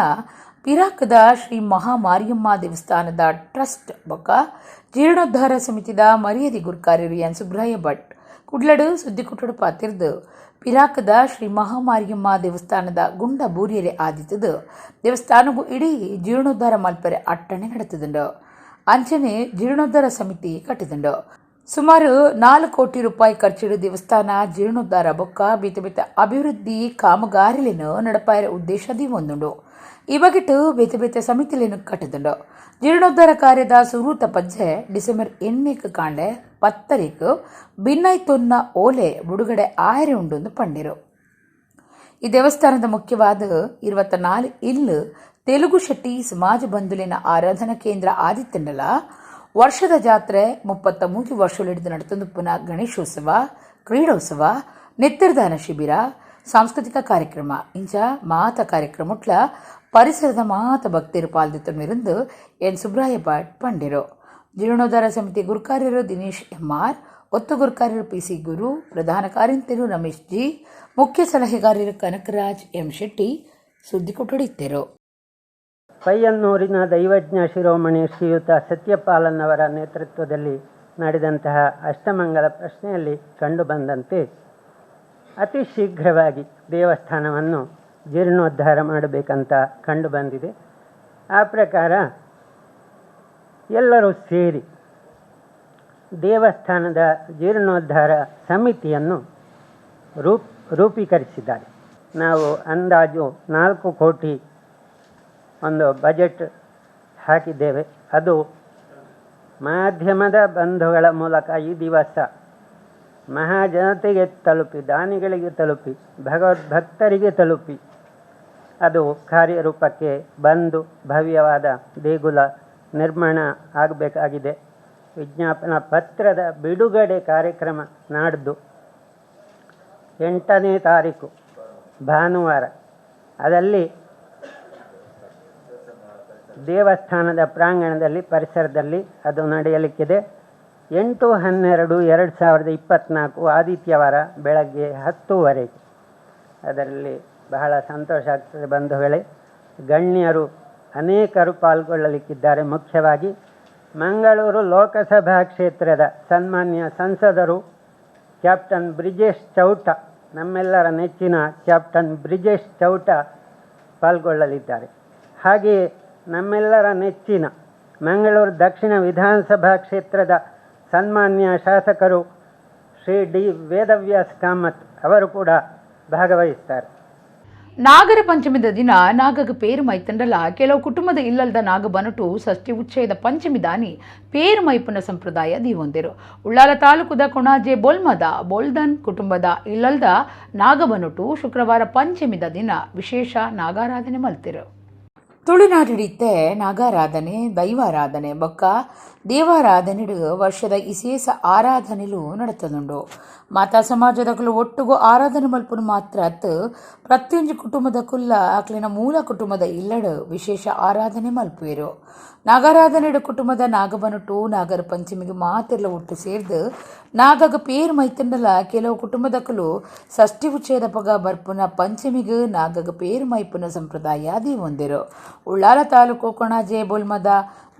ಪಿರಾಕದ ಶ್ರೀ ಮಹಾ ಮಾರಿಯಮ್ಮ ದೇವಸ್ಥಾನದ ಟ್ರಸ್ಟ್ ಬೊಕ್ಕ ಜೀರ್ಣೋದ್ಧಾರ ಸಮಿತಿದ ಮರ್ಯಾದೆ ಗುರ್ಕಾರ್ಯರು ಎನ್ ಸುಬ್ರಾಯ ಭಟ್ ಕುಡ್ಲಡು ಸುದ್ದಿಕುಟ್ಟಡು ಪಾತಿರ್ದು ಪಿರಾಕದ ಶ್ರೀ ಮಹಾಮಾರಿಯಮ್ಮ ದೇವಸ್ಥಾನದ ಗುಂಡ ಬೂರಿಯರೆ ಆದಿತ್ತದು ದೇವಸ್ಥಾನಗೂ ಇಡೀ ಜೀರ್ಣೋದ್ಧಾರ ಮಲ್ಪೆರೆ ಅಟ್ಟಣೆ ನಡೆತದುಂಡು. ಅಂಚನೆ ಜೀರ್ಣೋದ್ಧಾರ ಸಮಿತಿ ಕಟ್ಟಿದುಂಡು. ಸುಮಾರು 4 ಕೋಟಿ ರೂಪಾಯಿ ಖರ್ಚಿಡು ದೇವಸ್ಥಾನ ಜೀರ್ಣೋದ್ಧಾರ ಬೊಕ್ಕ ಬೇತೆ ಬೇತೆ ಅಭಿವೃದ್ಧಿ ಕಾಮಗಾರಿಲೇನು ನಡಪಾಯರ ಉದ್ದೇಶ ಒಂದುಂಡು. ಈ ಬಗೆಟ್ ಬೇತೆ ಬೇತೆ ಸಮಿತಿಲೇನು ಕಟ್ಟಿದುಂಡು. ಜೀರ್ಣೋದ್ಧಾರ ಕಾರ್ಯದ ಸುರೂತ ಪಜ್ಜೆ ಡಿಸೆಂಬರ್ 8 ಕಾಂಡೆ 10 ಬಿನ್ನೈತೊನ್ನ ಓಲೆ ಬಿಡುಗಡೆ ಆಯರೆ ಉಂಡು ಪಂಡಿರು. ಈ ದೇವಸ್ಥಾನದ ಮುಖ್ಯವಾದ 24 ಇಲ್ಲು ತೆಲುಗು ಶೆಟ್ಟಿ ಸಮಾಜ ಬಂಧುಲಿನ ಆರಾಧನಾ ಕೇಂದ್ರ ಆದಿತ್ತಂಡಲ ವರ್ಷದ ಜಾತ್ರೆ 33 ವರ್ಷಗಳಿಡಿದು ನಡೆತಂದು ಪುನಃ ಗಣೇಶೋತ್ಸವ, ಕ್ರೀಡೋತ್ಸವ, ನೆತ್ತರದಾನ ಶಿಬಿರ, ಸಾಂಸ್ಕೃತಿಕ ಕಾರ್ಯಕ್ರಮ ಇಂಚ ಮಾತ ಕಾರ್ಯಕ್ರಮಟ್ಲ ಪರಿಸರದ ಮಾತ ಭಕ್ತರು ಪಾಲ್ದಿತ್ತಮಿருந்து ಎನ್ ಸುಬ್ರಾಯ ಭಟ್ ಪಂಡಿರು. ಜೀರ್ಣೋದ್ಧಾರ ಸಮಿತಿ ಗುರುಕಾರ್ಯರು ದಿನೇಶ್ ಎಂಆರ್, ಒತ್ತು ಗುರುಕಾರ್ಯರು ಪಿಸಿ ಗುರು, ಪ್ರಧಾನ ಕಾರ್ಯಂತರು ರಮೇಶ್ ಜಿ, ಮುಖ್ಯ ಸಲಹೆಗಾರರು ಕನಕರಾಜ್ ಎಂ ಶೆಟ್ಟಿ ಸುದ್ದಿ ಕೊಟ್ಟಡಿದ್ದರು. ಪಯ್ಯನ್ನೂರಿನ ದೈವಜ್ಞ ಶಿರೋಮಣಿ ಶ್ರೀಯುತ ಸತ್ಯಪಾಲನ್ನವರ ನೇತೃತ್ವದಲ್ಲಿ ನಡೆದಂತಹ ಅಷ್ಟಮಂಗಲ ಪ್ರಶ್ನೆಯಲ್ಲಿ ಕಂಡುಬಂದಂತೆ ಅತಿ ಶೀಘ್ರವಾಗಿ ದೇವಸ್ಥಾನವನ್ನು ಜೀರ್ಣೋದ್ಧಾರ ಮಾಡಬೇಕಂತ ಕಂಡುಬಂದಿದೆ. ಆ ಪ್ರಕಾರ ಎಲ್ಲರೂ ಸೇರಿ ದೇವಸ್ಥಾನದ ಜೀರ್ಣೋದ್ಧಾರ ಸಮಿತಿಯನ್ನು ರೂಪೀಕರಿಸಿದ್ದಾರೆ. ನಾವು ಅಂದಾಜು 4 ಕೋಟಿ ಒಂದು ಬಜೆಟ್ ಹಾಕಿದ್ದೇವೆ. ಅದು ಮಾಧ್ಯಮದ ಬಂಧುಗಳ ಮೂಲಕ ಈ ದಿವಸ ಮಹಾಜನತೆಗೆ ತಲುಪಿ, ದಾನಿಗಳಿಗೆ ತಲುಪಿ, ಭಗವದ್ಭಕ್ತರಿಗೆ ತಲುಪಿ ಅದು ಕಾರ್ಯರೂಪಕ್ಕೆ ಬಂದು ಭವ್ಯವಾದ ದೇಗುಲ ನಿರ್ಮಾಣ ಆಗಬೇಕಾಗಿದೆ. ವಿಜ್ಞಾಪನಾ ಪತ್ರದ ಬಿಡುಗಡೆ ಕಾರ್ಯಕ್ರಮ ನಾಡ್ದು 8ನೇ ತಾರೀಕು ಭಾನುವಾರ, ಅದರಲ್ಲಿ ದೇವಸ್ಥಾನದ ಪ್ರಾಂಗಣದಲ್ಲಿ ಪರಿಸರದಲ್ಲಿ ಅದು ನಡೆಯಲಿಕ್ಕಿದೆ. 8/12/2024 ಆದಿತ್ಯವಾರ ಬೆಳಗ್ಗೆ 10:30. ಅದರಲ್ಲಿ ಬಹಳ ಸಂತೋಷ ಆಗ್ತದೆ ಬಂಧುಗಳೇ. ಗಣ್ಯರು ಅನೇಕರು ಪಾಲ್ಗೊಳ್ಳಲಿಕ್ಕಿದ್ದಾರೆ. ಮುಖ್ಯವಾಗಿ ಮಂಗಳೂರು ಲೋಕಸಭಾ ಕ್ಷೇತ್ರದ ಸನ್ಮಾನ್ಯ ಸಂಸದರು ಕ್ಯಾಪ್ಟನ್ ಬ್ರಿಜೇಶ್ ಚೌಟ, ನಮ್ಮೆಲ್ಲರ ನೆಚ್ಚಿನ ಕ್ಯಾಪ್ಟನ್ ಬ್ರಿಜೇಶ್ ಚೌಟ ಪಾಲ್ಗೊಳ್ಳಲಿದ್ದಾರೆ. ಹಾಗೆಯೇ ನಮ್ಮೆಲ್ಲರ ನೆಚ್ಚಿನ ಮಂಗಳೂರು ದಕ್ಷಿಣ ವಿಧಾನಸಭಾ ಕ್ಷೇತ್ರದ ಸನ್ಮಾನ್ಯ ಶಾಸಕರು ಶ್ರೀ ಡಿ ವೇದವ್ಯಾಸ್ ಕಾಮತ್ ಅವರು ಕೂಡ ಭಾಗವಹಿಸ್ತಾರೆ. ನಾಗರ ಪಂಚಮಿದ ದಿನ ನಾಗಗ ಪೇರು ಮೈತಂಡಲ ಕೆಲವು ಕುಟುಂಬದ ಇಲ್ಲಲ್ದ ನಾಗ ಬನಟು ಷಷ್ಠಿ ಉಚ್ಚಯದ ಪಂಚಮಿ ದಾನಿ ಪೇರು ಮೈಪುನ ಸಂಪ್ರದಾಯ ದೀವೊಂದಿರು. ಉಳ್ಳಾಲ ತಾಲೂಕುದ ಕೊಣಾಜೆ ಬೊಲ್ಮದ ಬೋಲ್ದನ್ ಕುಟುಂಬದ ಇಲ್ಲಲ್ದ ನಾಗಬನುಟು ಶುಕ್ರವಾರ ಪಂಚಮಿದ ದಿನ ವಿಶೇಷ ನಾಗಾರಾಧನೆ ಮಲ್ತಿರು. ತುಳುನಾಡಿಡಿತ್ತೆ ನಾಗಾರಾಧನೆ, ದೈವಾರಾಧನೆ ಬೊಕ್ಕ ದೇವಾರಾಧನೆಡು ವರ್ಷದ ವಿಶೇಷ ಆರಾಧನೆಲು ನಡತದುಂಡು. ಮಾತಾ ಸಮಾಜದಕುಲು ಒಟ್ಟುಗು ಆರಾಧನೆ ಮಲ್ಪುನು ಮಾತ್ರ ಅತ್ ಪ್ರತಿಯೊಂಜಿ ಕುಟುಂಬದ ಕುಲ್ಲ ಅಕ್ಲಿನ ಮೂಲ ಕುಟುಂಬದ ಇಲ್ಲಡು ವಿಶೇಷ ಆರಾಧನೆ ಮಲ್ಪುವೆರು. ನಾಗಾರಾಧನೆಡು ಕುಟುಂಬದ ನಾಗಬನುಟು ನಾಗರ ಪಂಚಮಿಗೆ ಮಾತೆಲ್ಲ ಒಟ್ಟು ಸೇರ್ದು ನಾಗಗ ಪೇರು ಮೈತಂಡಲ ಕೆಲವು ಕುಟುಂಬದಕುಲು ಷಷ್ಠಿ ಉಚ್ಚಯದ ಪಗ ಬರ್ಪುನ ಪಂಚಮಿಗೆ ನಾಗಗ ಪೇರು ಮೈಪುನ ಸಂಪ್ರದಾಯ ದೀವೊಂದಿರು. ಉಳ್ಳಾಲ ತಾಲೂಕು ಕೊಣಾಜೆ ಬೋಲ್ಮದ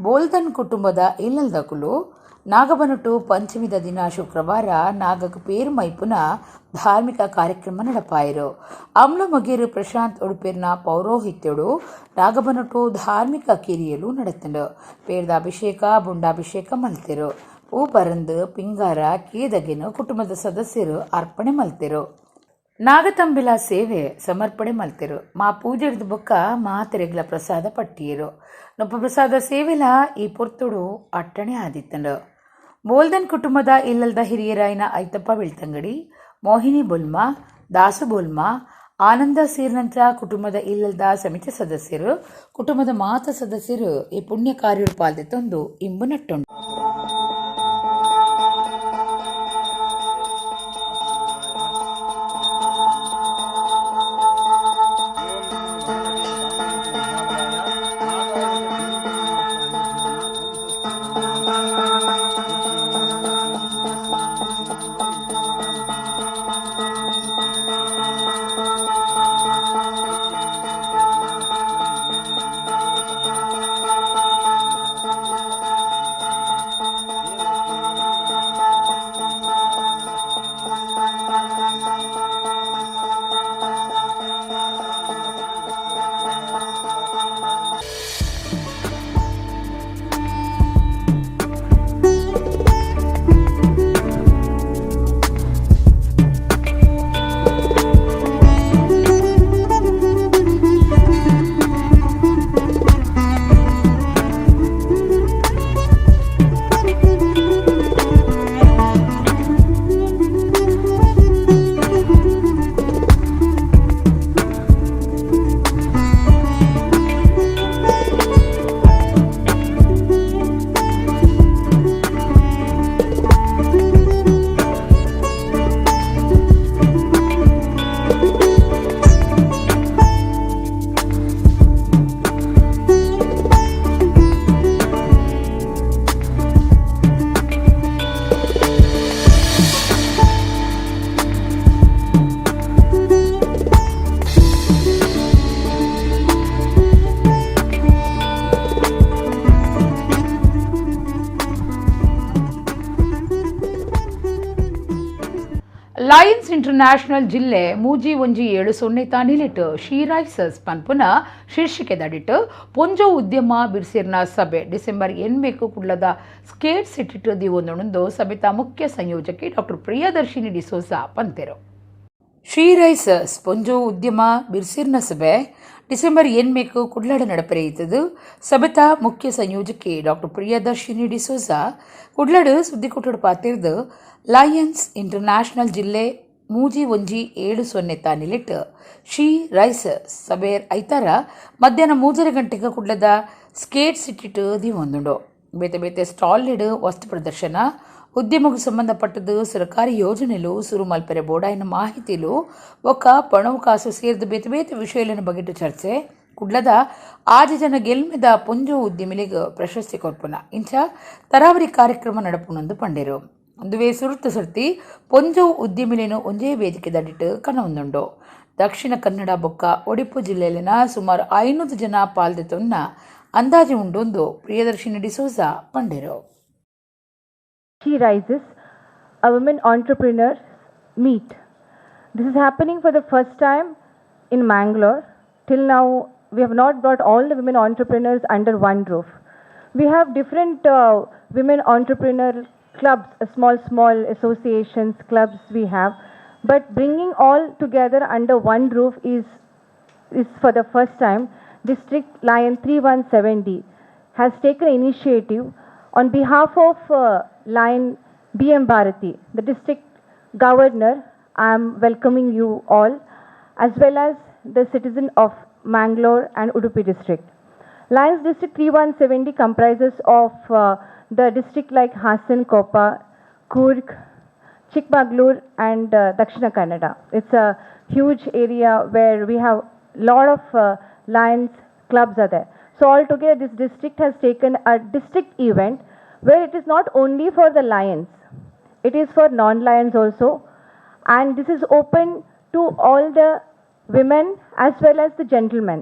ಬೋಲ್ದನ್ ಕುಟುಂಬದ ಇಲ್ಲಲ್ದಕುಲು ನಾಗಬನುಟು ಪಂಚಮಿದ ದಿನ ಶುಕ್ರವಾರ ನಾಗಗ ಪೇರು ಮೈಪುನ ಧಾರ್ಮಿಕ ಕಾರ್ಯಕ್ರಮ ನಡಪಾಯಿರು. ಅಮ್ಲ ಮಗೇರು ಪ್ರಶಾಂತ್ ಉಡುಪೇರ್ನ ಪೌರೋಹಿತ್ಯಡು ನಾಗಬನುಟು ಧಾರ್ಮಿಕ ಕಿರಿಯಲು ನಡೆತಂಡು. ಪೇರ್ದ ಅಭಿಷೇಕ ಬುಂಡಾಭಿಷೇಕ ಮಲ್ತಿರು. ಪೂ ಪರಂದು ಪಿಂಗಾರ ಕೀದಗಿನ ಕುಟುಂಬದ ಸದಸ್ಯರು ಅರ್ಪಣೆ ಮಲ್ತಿರು. ನಾಗತಂಬಿಲ ಸೇವೆ ಸಮರ್ಪಣೆ ಮಲ್ತಿರು. ಮಾ ಪೂಜೆಡ್ದು ಬೊಕ್ಕ ಮಾತೆರೆಗ್ಲ ಪ್ರಸಾದ ಪಟ್ಟಿಯರು. ನೊಪ್ಪ ಪ್ರಸಾದ ಸೇವೆಲ ಈ ಪೊರ್ತುಡು ಅಟ್ಟಣೆ ಆದಿತ್ತಂಡು. ಬೋಲ್ದನ್ ಕುಟುಂಬದ ಇಲ್ಲಲ್ದ ಹಿರಿಯರಾಯಿನ ಐತಪ್ಪ ಬೆಳ್ತಂಗಡಿ, ಮೋಹಿನಿ ಬೊಲ್ಮಾ, ದಾಸು ಬೋಲ್ಮಾ, ಆನಂದ ಸೇರಿನಂತ ಕುಟುಂಬದ ಇಲ್ಲಲ್ದ ಸಮಿತಿ ಸದಸ್ಯರು, ಕುಟುಂಬದ ಮಾತ ಸದಸ್ಯರು ಈ ಪುಣ್ಯ ಕಾರ್ಯಡು ಪಾಲ್ದೆ ತಂದು ಇಂಬು ನಟ್ಟುಂಡು. ಲಯನ್ಸ್ ಇಂಟರ್ನ್ಯಾಷನಲ್ ಜಿಲ್ಲೆ 3-1-7-0 ತಾನಿಲಿಟ್ಟು ಶೀರೈಸಸ್ ಪನ್ಪುನ ಶೀರ್ಷಿಕೆದಡಿಟ್ಟು ಪೊಂಜೋ ಉದ್ಯಮ ಬಿರ್ಸಿರ್ನ ಸಭೆ ಡಿಸೆಂಬರ್ 8 ಕುಡ್ಲದ ಸ್ಕೇಟ್ ಸಿಟಿಟು ದಿವೊಂದೊಂದು ಸಭೆತ ಮುಖ್ಯ ಸಂಯೋಜಕಿ ಡಾಕ್ಟರ್ ಪ್ರಿಯದರ್ಶಿನಿ ಡಿಸೋಜಾ ಪಂತೆರು. ಶ್ರೀರೈಸಸ್ ಪೊಂಜೋ ಉದ್ಯಮ ಬಿರ್ಸಿರ್ನ ಸಭೆ ಡಿಸೆಂಬರ್ 8 ಕುಡ್ಲಾಡ ನಡಪರೆಯಿತದು. ಸಭೆತ ಮುಖ್ಯ ಸಂಯೋಜಕಿ ಡಾಕ್ಟರ್ ಪ್ರಿಯದರ್ಶಿನಿ ಡಿಸೋಜಾ ಕುಡ್ಲಾಡು ಸುದ್ದಿಕೂಟಡು ಪಾತಿರ್ದು ಲಯನ್ಸ್ ಇಂಟರ್ನ್ಯಾಷನಲ್ ಜಿಲ್ಲೆ 3-1-7-0 ತಾನಿಲಿಟ್ಟು ಶ್ರೀ ರೈಸಸ್ ಸಭೆ ಐತಾರ ಮಧ್ಯಾಹ್ನ 3:30 ಗಂಟೆಗೆ ಕುಡ್ಲದ ಸ್ಕೇಟ್ ಸಿಟಿಟು ದಿವೊಂದುಂಡು. ಬೇತೆ ಬೇತೆ ಸ್ಟಾಲ್ ವಸ್ತು ಪ್ರದರ್ಶನ, ಉದ್ಯಮಕ್ಕೆ ಸಂಬಂಧಪಟ್ಟದ್ದು ಸರ್ಕಾರಿ ಯೋಜನೆಲು ಸುರು ಮಲ್ಪೆರೆ ಬೋಡಾಯಿನ ಮಾಹಿತಿಲು ಒಕ್ಕ ಪಣವು ಕಾಸು ಸೇರಿದ ಬೇತೆ ಬೇತೆ ವಿಷಯಲಿನ ಬಗೆಟು ಚರ್ಚೆ. ಕುಡ್ಲದ ಆಜಿ ಜನ ಗೆಲ್ಮೆದ ಪೊಂಜೋ ಉದ್ಯಮಿಲಿಗೆ ಪ್ರಶಸ್ತಿ ಕೊರ್ಪುನ ಇಂಚ ತರಾವರಿ ಕಾರ್ಯಕ್ರಮ ನಡಪುನೊಂದು ಪಂಡೆರು. ಒಂದುವೇ ಸುರುತು ಸರ್ತಿ ಪೊಂಜೋ ಉದ್ಯಮಿಲೇನು ಒಂಜೇ ವೇದಿಕೆ ದಡಿಟ್ಟು ಕನವೊಂದುಂಡು. ದಕ್ಷಿಣ ಕನ್ನಡ ಬೊಕ್ಕ ಒಡಿಪು ಜಿಲ್ಲೆಯಲ್ಲಿನ ಸುಮಾರು 500 ಜನ ಪಾಲ್ದೆತೊನ್ನ ಅಂದಾಜು ಉಂಡೊಂದು Priyadarshini D'Souza ಪಂಡೆರು. She Rises, a women entrepreneur meet. This is happening for the first time in Mangalore. Till now, we have not brought all the women entrepreneurs under one roof. We have different women entrepreneur clubs, small associations, clubs we have. But bringing all together under one roof is for the first time. District Lion 317D has taken initiative on behalf of Lion B.M. Bharati, the district governor. I am welcoming you all, as well as the citizen of Mangalore and Udupi district. Lions District 3170 comprises of the district like Hassan, Koppa, Coorg, Chikmagalur and Dakshina Kannada. It's a huge area where we have lot of Lions clubs are there. So altogether this district has taken a district event where it is not only for the lions, it is for non-lions also, and this is open to all the women as well as the gentlemen.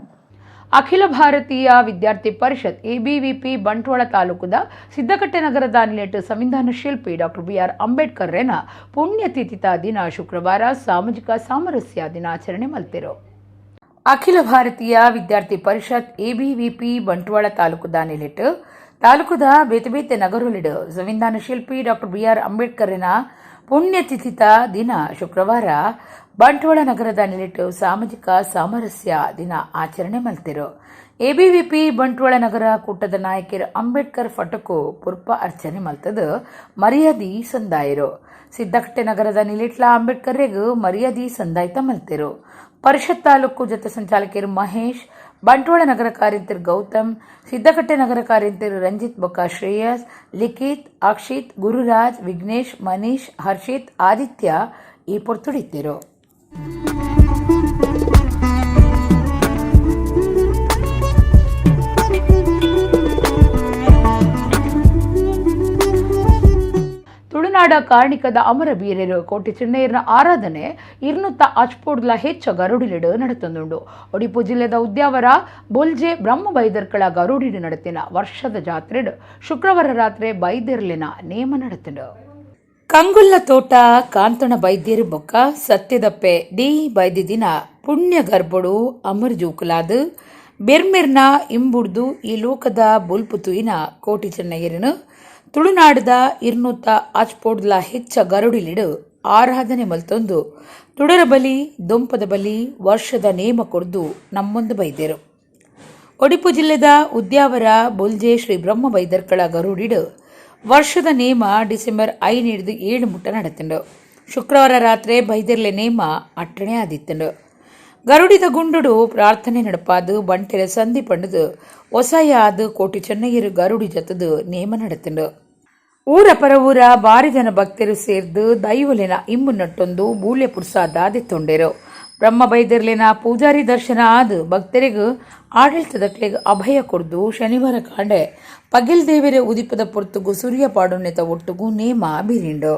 Akhila Bharatiya Vidyarthi Parishad ABVP Bantwal ತಾಲೂಕುದ ಸಿದ್ದಕಟ್ಟೆ ನಗರದ ನಿಲೆಟ್ ಸಂವಿಧಾನ ಶಿಲ್ಪಿ doctor B R Ambedkar ರೇನ ಪುಣ್ಯತಿಥಿತ ದಿನ ಶುಕ್ರವಾರ ಸಾಮಾಜಿಕ ಸಾಮರಸ್ಯ ದಿನಾಚರಣೆ ಮಲ್ತಿರು. ಅಖಿಲ ಭಾರತೀಯ ವಿದ್ಯಾರ್ಥಿ ಪರಿಷತ್ ಎಬಿವಿಪಿ ಬಂಟ್ವಾಳ ತಾಲೂಕುದ ನಿಲೆಟ್ ತಾಲೂಕುದ ಬೇತೆ ಬೇತೆ ನಗರೊಲಿಡು ಸಂವಿಧಾನ ಶಿಲ್ಪಿ ಡಾಕ್ಟರ್ ಬಿಆರ್ ಅಂಬೇಡ್ಕರ್ನ ಪುಣ್ಯತಿಥಿತ ದಿನ ಶುಕ್ರವಾರ ಬಂಟ್ವಾಳ ನಗರದ ನಿಲೆಟ್ ಸಾಮಾಜಿಕ ಸಾಮರಸ್ಯ ದಿನ ಆಚರಣೆ ಮಲ್ತಿರು. ಎಬಿವಿಪಿ ಬಂಟ್ವಾಳ ನಗರ ಕೂಟದ ನಾಯಕರು ಅಂಬೇಡ್ಕರ್ ಫಟಕು ಪುರ್ಪ ಅರ್ಚನೆ ಮಲ್ತದು ಮರ್ಯಾದಿ ಸಂದಾಯರು. ಸಿದ್ದಕಟ್ಟೆ ನಗರದ ನಿಲಿಟ್ಲ ಅಂಬೇಡ್ಕರ್ರಿಗೂ ಮರ್ಯಾದಿ ಸಂದಾಯ್ತ ಮಲ್ತಿರು. ಪರಿಷತ್ ತಾಲೂಕು ಜೊತೆ ಸಂಚಾಲಕರು ಮಹೇಶ್, ಬಂಟ್ವಾಳ ನಗರ ಕಾರ್ಯಂತರು ಗೌತಮ್, ಸಿದ್ದಕಟ್ಟೆ ನಗರ ಕಾರ್ಯಂತರು ರಂಜಿತ್ ಬೊಕ್ಕ ಶ್ರೇಯಸ್, ಲಿಖಿತ್, ಅಕ್ಷಿತ್, ಗುರುರಾಜ್, ವಿಘ್ನೇಶ್, ಮನೀಶ್, ಹರ್ಷಿತ್, ಆದಿತ್ಯ ಈ ಪೊರ್ತುಡಿದ್ದರು. ತುಳುನಾಡ ಕಾರ್ಣಿಕದ ಅಮರ ಬೀರರು ಕೋಟಿ ಚೆನ್ನೈಯರ ಆರಾಧನೆ 200 ಅಚ್ಪೋಡ್ಲ ಹೆಚ್ಚ ಗರುಡಿಲಿಡು ನಡೆತಂದುಂಡು. ಒಡಿಪು ಜಿಲ್ಲೆದ ಉದ್ಯಾವರ ಬೊಲ್ಜೆ ಬ್ರಹ್ಮ ಬೈದರ್ಕಳ ಗರುಡಿಡು ನಡೆತಿನ ವರ್ಷದ ಜಾತ್ರೆಡು ಶುಕ್ರವಾರ ರಾತ್ರಿ ಬೈದೆರ್ಲಿನ ನೇಮ ನಡೆತಂಡು. ಕಂಗುಲ್ಲ ತೋಟ ಕಾಂತಣ ಬೈದ್ಯರು ಬೊಕ್ಕ ಸತ್ಯದಪ್ಪೆ ಡಿ ಬೈದಿದಿನ ಪುಣ್ಯ ಗರ್ಭಡು ಅಮರ್ ಜೂಕುಲಾದು ಬೆರ್ಮೆರ್ನ ಇಂಬುಡ್ದು ಈ ಲೋಕದ ಬೊಲ್ಪುತುಯಿನ ಕೋಟಿ ಚೆನ್ನಯ್ಯರನು ತುಳುನಾಡದ 200 ಅಚ್ಪೋಡ್ಲ ಹೆಚ್ಚ ಗರುಡಿಲಿಡು ಆರಾಧನೆ ಮಲ್ತೊಂದು ತುಡರ ಬಲಿ ದೊಂಪದ ಬಲಿ ವರ್ಷದ ನೇಮ ಕೊಡ್ದು ನಮ್ಮೊಂದು ಬೈದೆರು. ಒಡಿಪು ಜಿಲ್ಲೆದ ಉದ್ಯಾವರ ಬೊಲ್ಜೆ ಶ್ರೀ ಬ್ರಹ್ಮ ಬೈದರ್ಕಳ ಗರುಡಿಡು ವರ್ಷದ ನೇಮ ಡಿಸೆಂಬರ್ 5 ಹಿಡಿದು 7 ಮುಟ್ಟ ನಡೆತಂಡು. ಶುಕ್ರವಾರ ರಾತ್ರಿ ಬೈದರ್ಲೆ ನೇಮ ಅಟ್ಟಣೆ ಆದಿತ್ತಂಡು. ಗರುಡಿದ ಗುಂಡುಡು ಪ್ರಾರ್ಥನೆ ನಡಪಾದು ಬಂಟೆರ ಸಂಧಿ ಪಂಡದು ಒಸಾಯ ಆದು ಕೋಟಿ ಚೆನ್ನಯ್ಯರು ಗರುಡಿ ಜತದು ನೇಮ ನಡೆತಂಡು. ಊರ ಪರವೂರ ಬಾರಿ ಜನ ಭಕ್ತರು ಸೇರ್ದು ದೈವಲಿನ ಇಂಬು ನಟ್ಟೊಂದು ಬೂಳ್ಯ ಪುರ್ಸಾದಾದಿತ್ತೊಂಡೆರು. ಬ್ರಹ್ಮ ಬೈದರ್ಲಿನ ಪೂಜಾರಿ ದರ್ಶನ ಆದು ಭಕ್ತರಿಗೂ ಆಡಳಿತದಕ್ಲೆಗ್ ಅಭಯ ಕೊಡ್ದು ಶನಿವಾರ ಕಾಂಡೆ ಪಗಿಲ್ ದೇವರ ಉದಿಪದ ಪೊರ್ತುಗು ಸೂರ್ಯ ಪಾಡುನೆತ ಒಟ್ಟುಗು ನೇಮ ಬಿರಿಂಡು.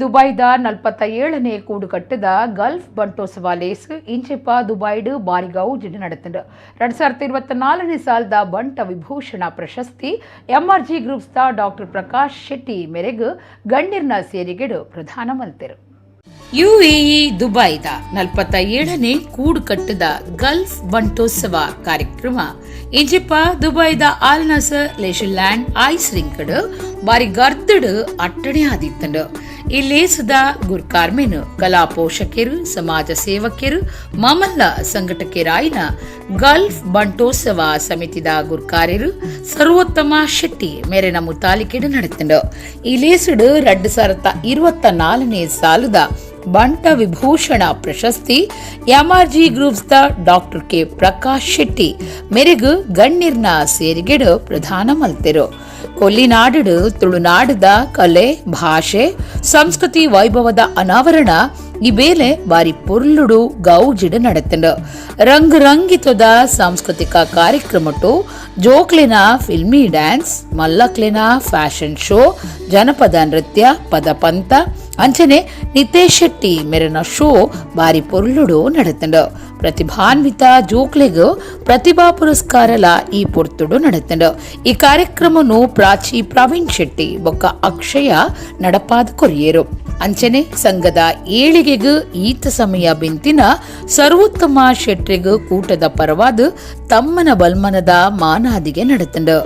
ದುಬೈದ 47ನೇ ಕೂಡುಕಟ್ಟದ ಗಲ್ಫ್ ಬಂಟೋತ್ಸವ ಲೇಸ್ ಇಂಚಿಪ ದುಬೈಡ್ ಬಾರಿ ಗೌಜಿಡ್ ನಡೆತುಂಡು. 2024ನೇ ಸಾಲದ ಬಂಟ ವಿಭೂಷಣ ಪ್ರಶಸ್ತಿ ಎಂಆರ್ಜಿ ಗ್ರೂಪ್ಸ್ದ ಡಾಕ್ಟರ್ ಪ್ರಕಾಶ್ ಶೆಟ್ಟಿ ಮೇರೆಗೆ ಗಣ್ಯರ್ನ ಸೇರಿಗೆಡು ಪ್ರಧಾನ ಮಂತ್ರಿ. ಯುಎಇ ದುಬೈದ 47ನೇ ಕೂಡುಕಟ್ಟದ ಗಲ್ಫ್ ಬಂಟೋತ್ಸವ ಕಾರ್ಯಕ್ರಮ ಇಂಚಿಪ ದುಬೈದ ಆಲ್ ನಸರ್ ಲೇಷರ್ಲ್ಯಾಂಡ್ ಐಸ್ ರಿಂಕ್ಡ್ ಬಾರಿ ಗರ್ದಡು ಅಟ್ಟಣೆ ಆದಿತ್ತಂಡು. ಈ ಲೇಸದ ಗುರ್ಕಾರ್ಮೆನ್ ಕಲಾ ಪೋಷಕರು, ಸಮಾಜ ಸೇವಕರು, ಮಾಮಲ್ಲ ಸಂಘಟಕರಾಯಿನ ಗಲ್ಫ್ ಬಂಟೋತ್ಸವ ಸಮಿತಿದ ಗುರ್ಕಾರ್ಯರು ಸರ್ವೋತ್ತಮ ಶೆಟ್ಟಿ ಮೇರೆನ ಮುತಾಲಿಕೆಡು ನಡೆತಂಡು. ಈ ಲೇಸುಡು 2024ನೇ ಸಾಲದ ಬಂಟ ವಿಭೂಷಣ ಪ್ರಶಸ್ತಿ ಎಂಆರ್ಜಿ ಗ್ರೂಪ್ಸ್ದ ಡಾಕ್ಟರ್ ಕೆ ಪ್ರಕಾಶ್ ಶೆಟ್ಟಿ ಮೇರೆಗು ಗಣ್ಯರ್ನ ಸೇರಿಗೆಡು ಪ್ರಧಾನ ಮಲ್ತೆರು. ಕೊಲ್ಲಿನಾಡು ತುಳುನಾಡದ ಕಲೆ, ಭಾಷೆ, ಸಂಸ್ಕೃತಿ ವೈಭವದ ಅನಾವರಣ ಈ ಬೇಲೆ ಬಾರಿ ಪೊರ್ಲುಡು ಗೌಜಿಡು ನಡೆತಂಡು. ರಂಗ್ ರಂಗಿತದ ಸಾಂಸ್ಕೃತಿಕ ಕಾರ್ಯಕ್ರಮಟು ಜೋಕ್ಲೆನ ಫಿಲ್ಮಿ ಡ್ಯಾನ್ಸ್, ಮಲ್ಲಕ್ಲೆನ ಫ್ಯಾಷನ್ ಶೋ, ಜನಪದ ನೃತ್ಯ, ಪದಪಂತ ಅಂಚನೆ ನಿತೇಶ್ ಶೆಟ್ಟಿ ಮೆರನ ಶೋ ಬಾರಿ ಪೊರ್ಲುಡು ನಡೆತಂಡು. ಪ್ರತಿಭಾನ್ವಿತ ಜೋಕ್ಲೆಗು ಪ್ರತಿಭಾ ಪುರಸ್ಕಾರಲ ಈ ಪೊರ್ತುಡು ನಡೆತಂಡು. ಈ ಕಾರ್ಯಕ್ರಮನು ಪ್ರಾಚಿ ಪ್ರವೀಣ್ ಶೆಟ್ಟಿ ಬೊಕ್ಕ ಅಕ್ಷಯ ನಡಪಾದ ಕೊರಿಯರು. ಅಂಚನೆ ಸಂಘದ ಏಳಿಗೆಗು ಈತ ಸಮಯ ಬಿಂತಿನ ಸರ್ವೋತ್ತಮ ಶೆಟ್ಟಿಗೂ ಕೂಟದ ಪರವಾದ ತಮ್ಮನ ಬಲ್ಮನದ ಮಾನಾದಿಗೆ ನಡೆತಂಡು.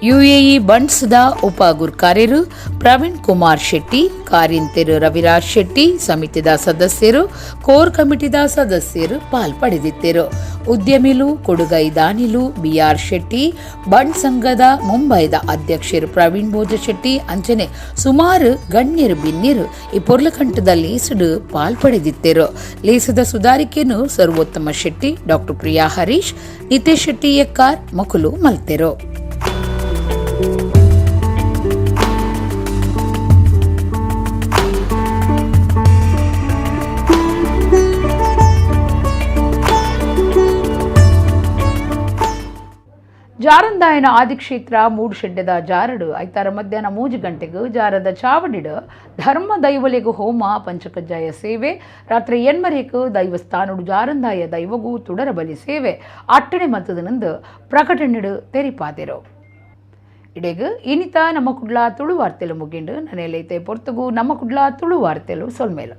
ಯುಎಇ ಬಂಟ್ಸ್ದ ಉಪ ಗುರ್ಕಾರ್ಯರು ಪ್ರವೀಣ್ ಕುಮಾರ್ ಶೆಟ್ಟಿ, ಕಾರ್ಯಂತೆರು ರವಿರಾಜ್ ಶೆಟ್ಟಿ, ಸಮಿತಿದ ಸದಸ್ಯರು, ಕೋರ್ ಕಮಿಟಿದ ಸದಸ್ಯರು ಪಾಲ್ಪಡೆದಿದ್ದರು. ಉದ್ಯಮಿಲು ಕೊಡುಗೈ ದಾನಿಲು ಬಿಆರ್ ಶೆಟ್ಟಿ, ಬಂಟ್ ಸಂಘದ ಮುಂಬೈದ ಅಧ್ಯಕ್ಷರು ಪ್ರವೀಣ್ ಭೋಜ ಶೆಟ್ಟಿ ಅಂಚನೆ ಸುಮಾರು ಗಣ್ಯರು ಬಿನ್ನಿರು ಈ ಪೊರ್ಲಕಂಠದ ಲೇಸುಡು ಪಾಲ್ಪಡೆದಿದ್ದರು. ಲೇಸದ ಸುಧಾರಿಕೆಯನ್ನು ಸರ್ವೋತ್ತಮ ಶೆಟ್ಟಿ, ಡಾಕ್ಟರ್ ಪ್ರಿಯಾ ಹರೀಶ್, ನಿತೇಶ್ ಶೆಟ್ಟಿ ಎಕ್ಕಾರ್ ಮಕುಲು ಮಲ್ತೆರು. ಜಾರಂದಾಯನ ಆದಿಕ್ಷೇತ್ರ ಮೂಡುಶೆಡ್ಡೆದ ಜಾರಡು ಐತಾರ ಮಧ್ಯಾಹ್ನ 3 ಗಂಟೆಗೂ ಜಾರದ ಚಾವಡಿಡು ಧರ್ಮ ದೈವಲೆಗು ಹೋಮ ಪಂಚಕಜ್ಜಾಯ ಸೇವೆ, ರಾತ್ರಿ 8 ದೈವಸ್ಥಾನಡು ಜಾರಂದಾಯ ದೈವಗೂ ತುಡರ ಬಲಿ ಸೇವೆ ಅಟ್ಟಣೆ ಮತ್ತದನಂದು ಪ್ರಕಟಣೆಡು ತೆರಿಪಾದೆರು. ಇಡೆಗು ಇನಿತ ನಮ್ಮ ಕುಡ್ಲ ತುಳು ವಾರ್ತೆಲು ಮುಗಿಂಡು ನನೆಲೈತೆ ಪೊರ್ತುಗು ನಮ್ಮ ಕುಡ್ಲ ತುಳು ವಾರ್ತೆಲು ಸೊಲ್ಮೇಲು.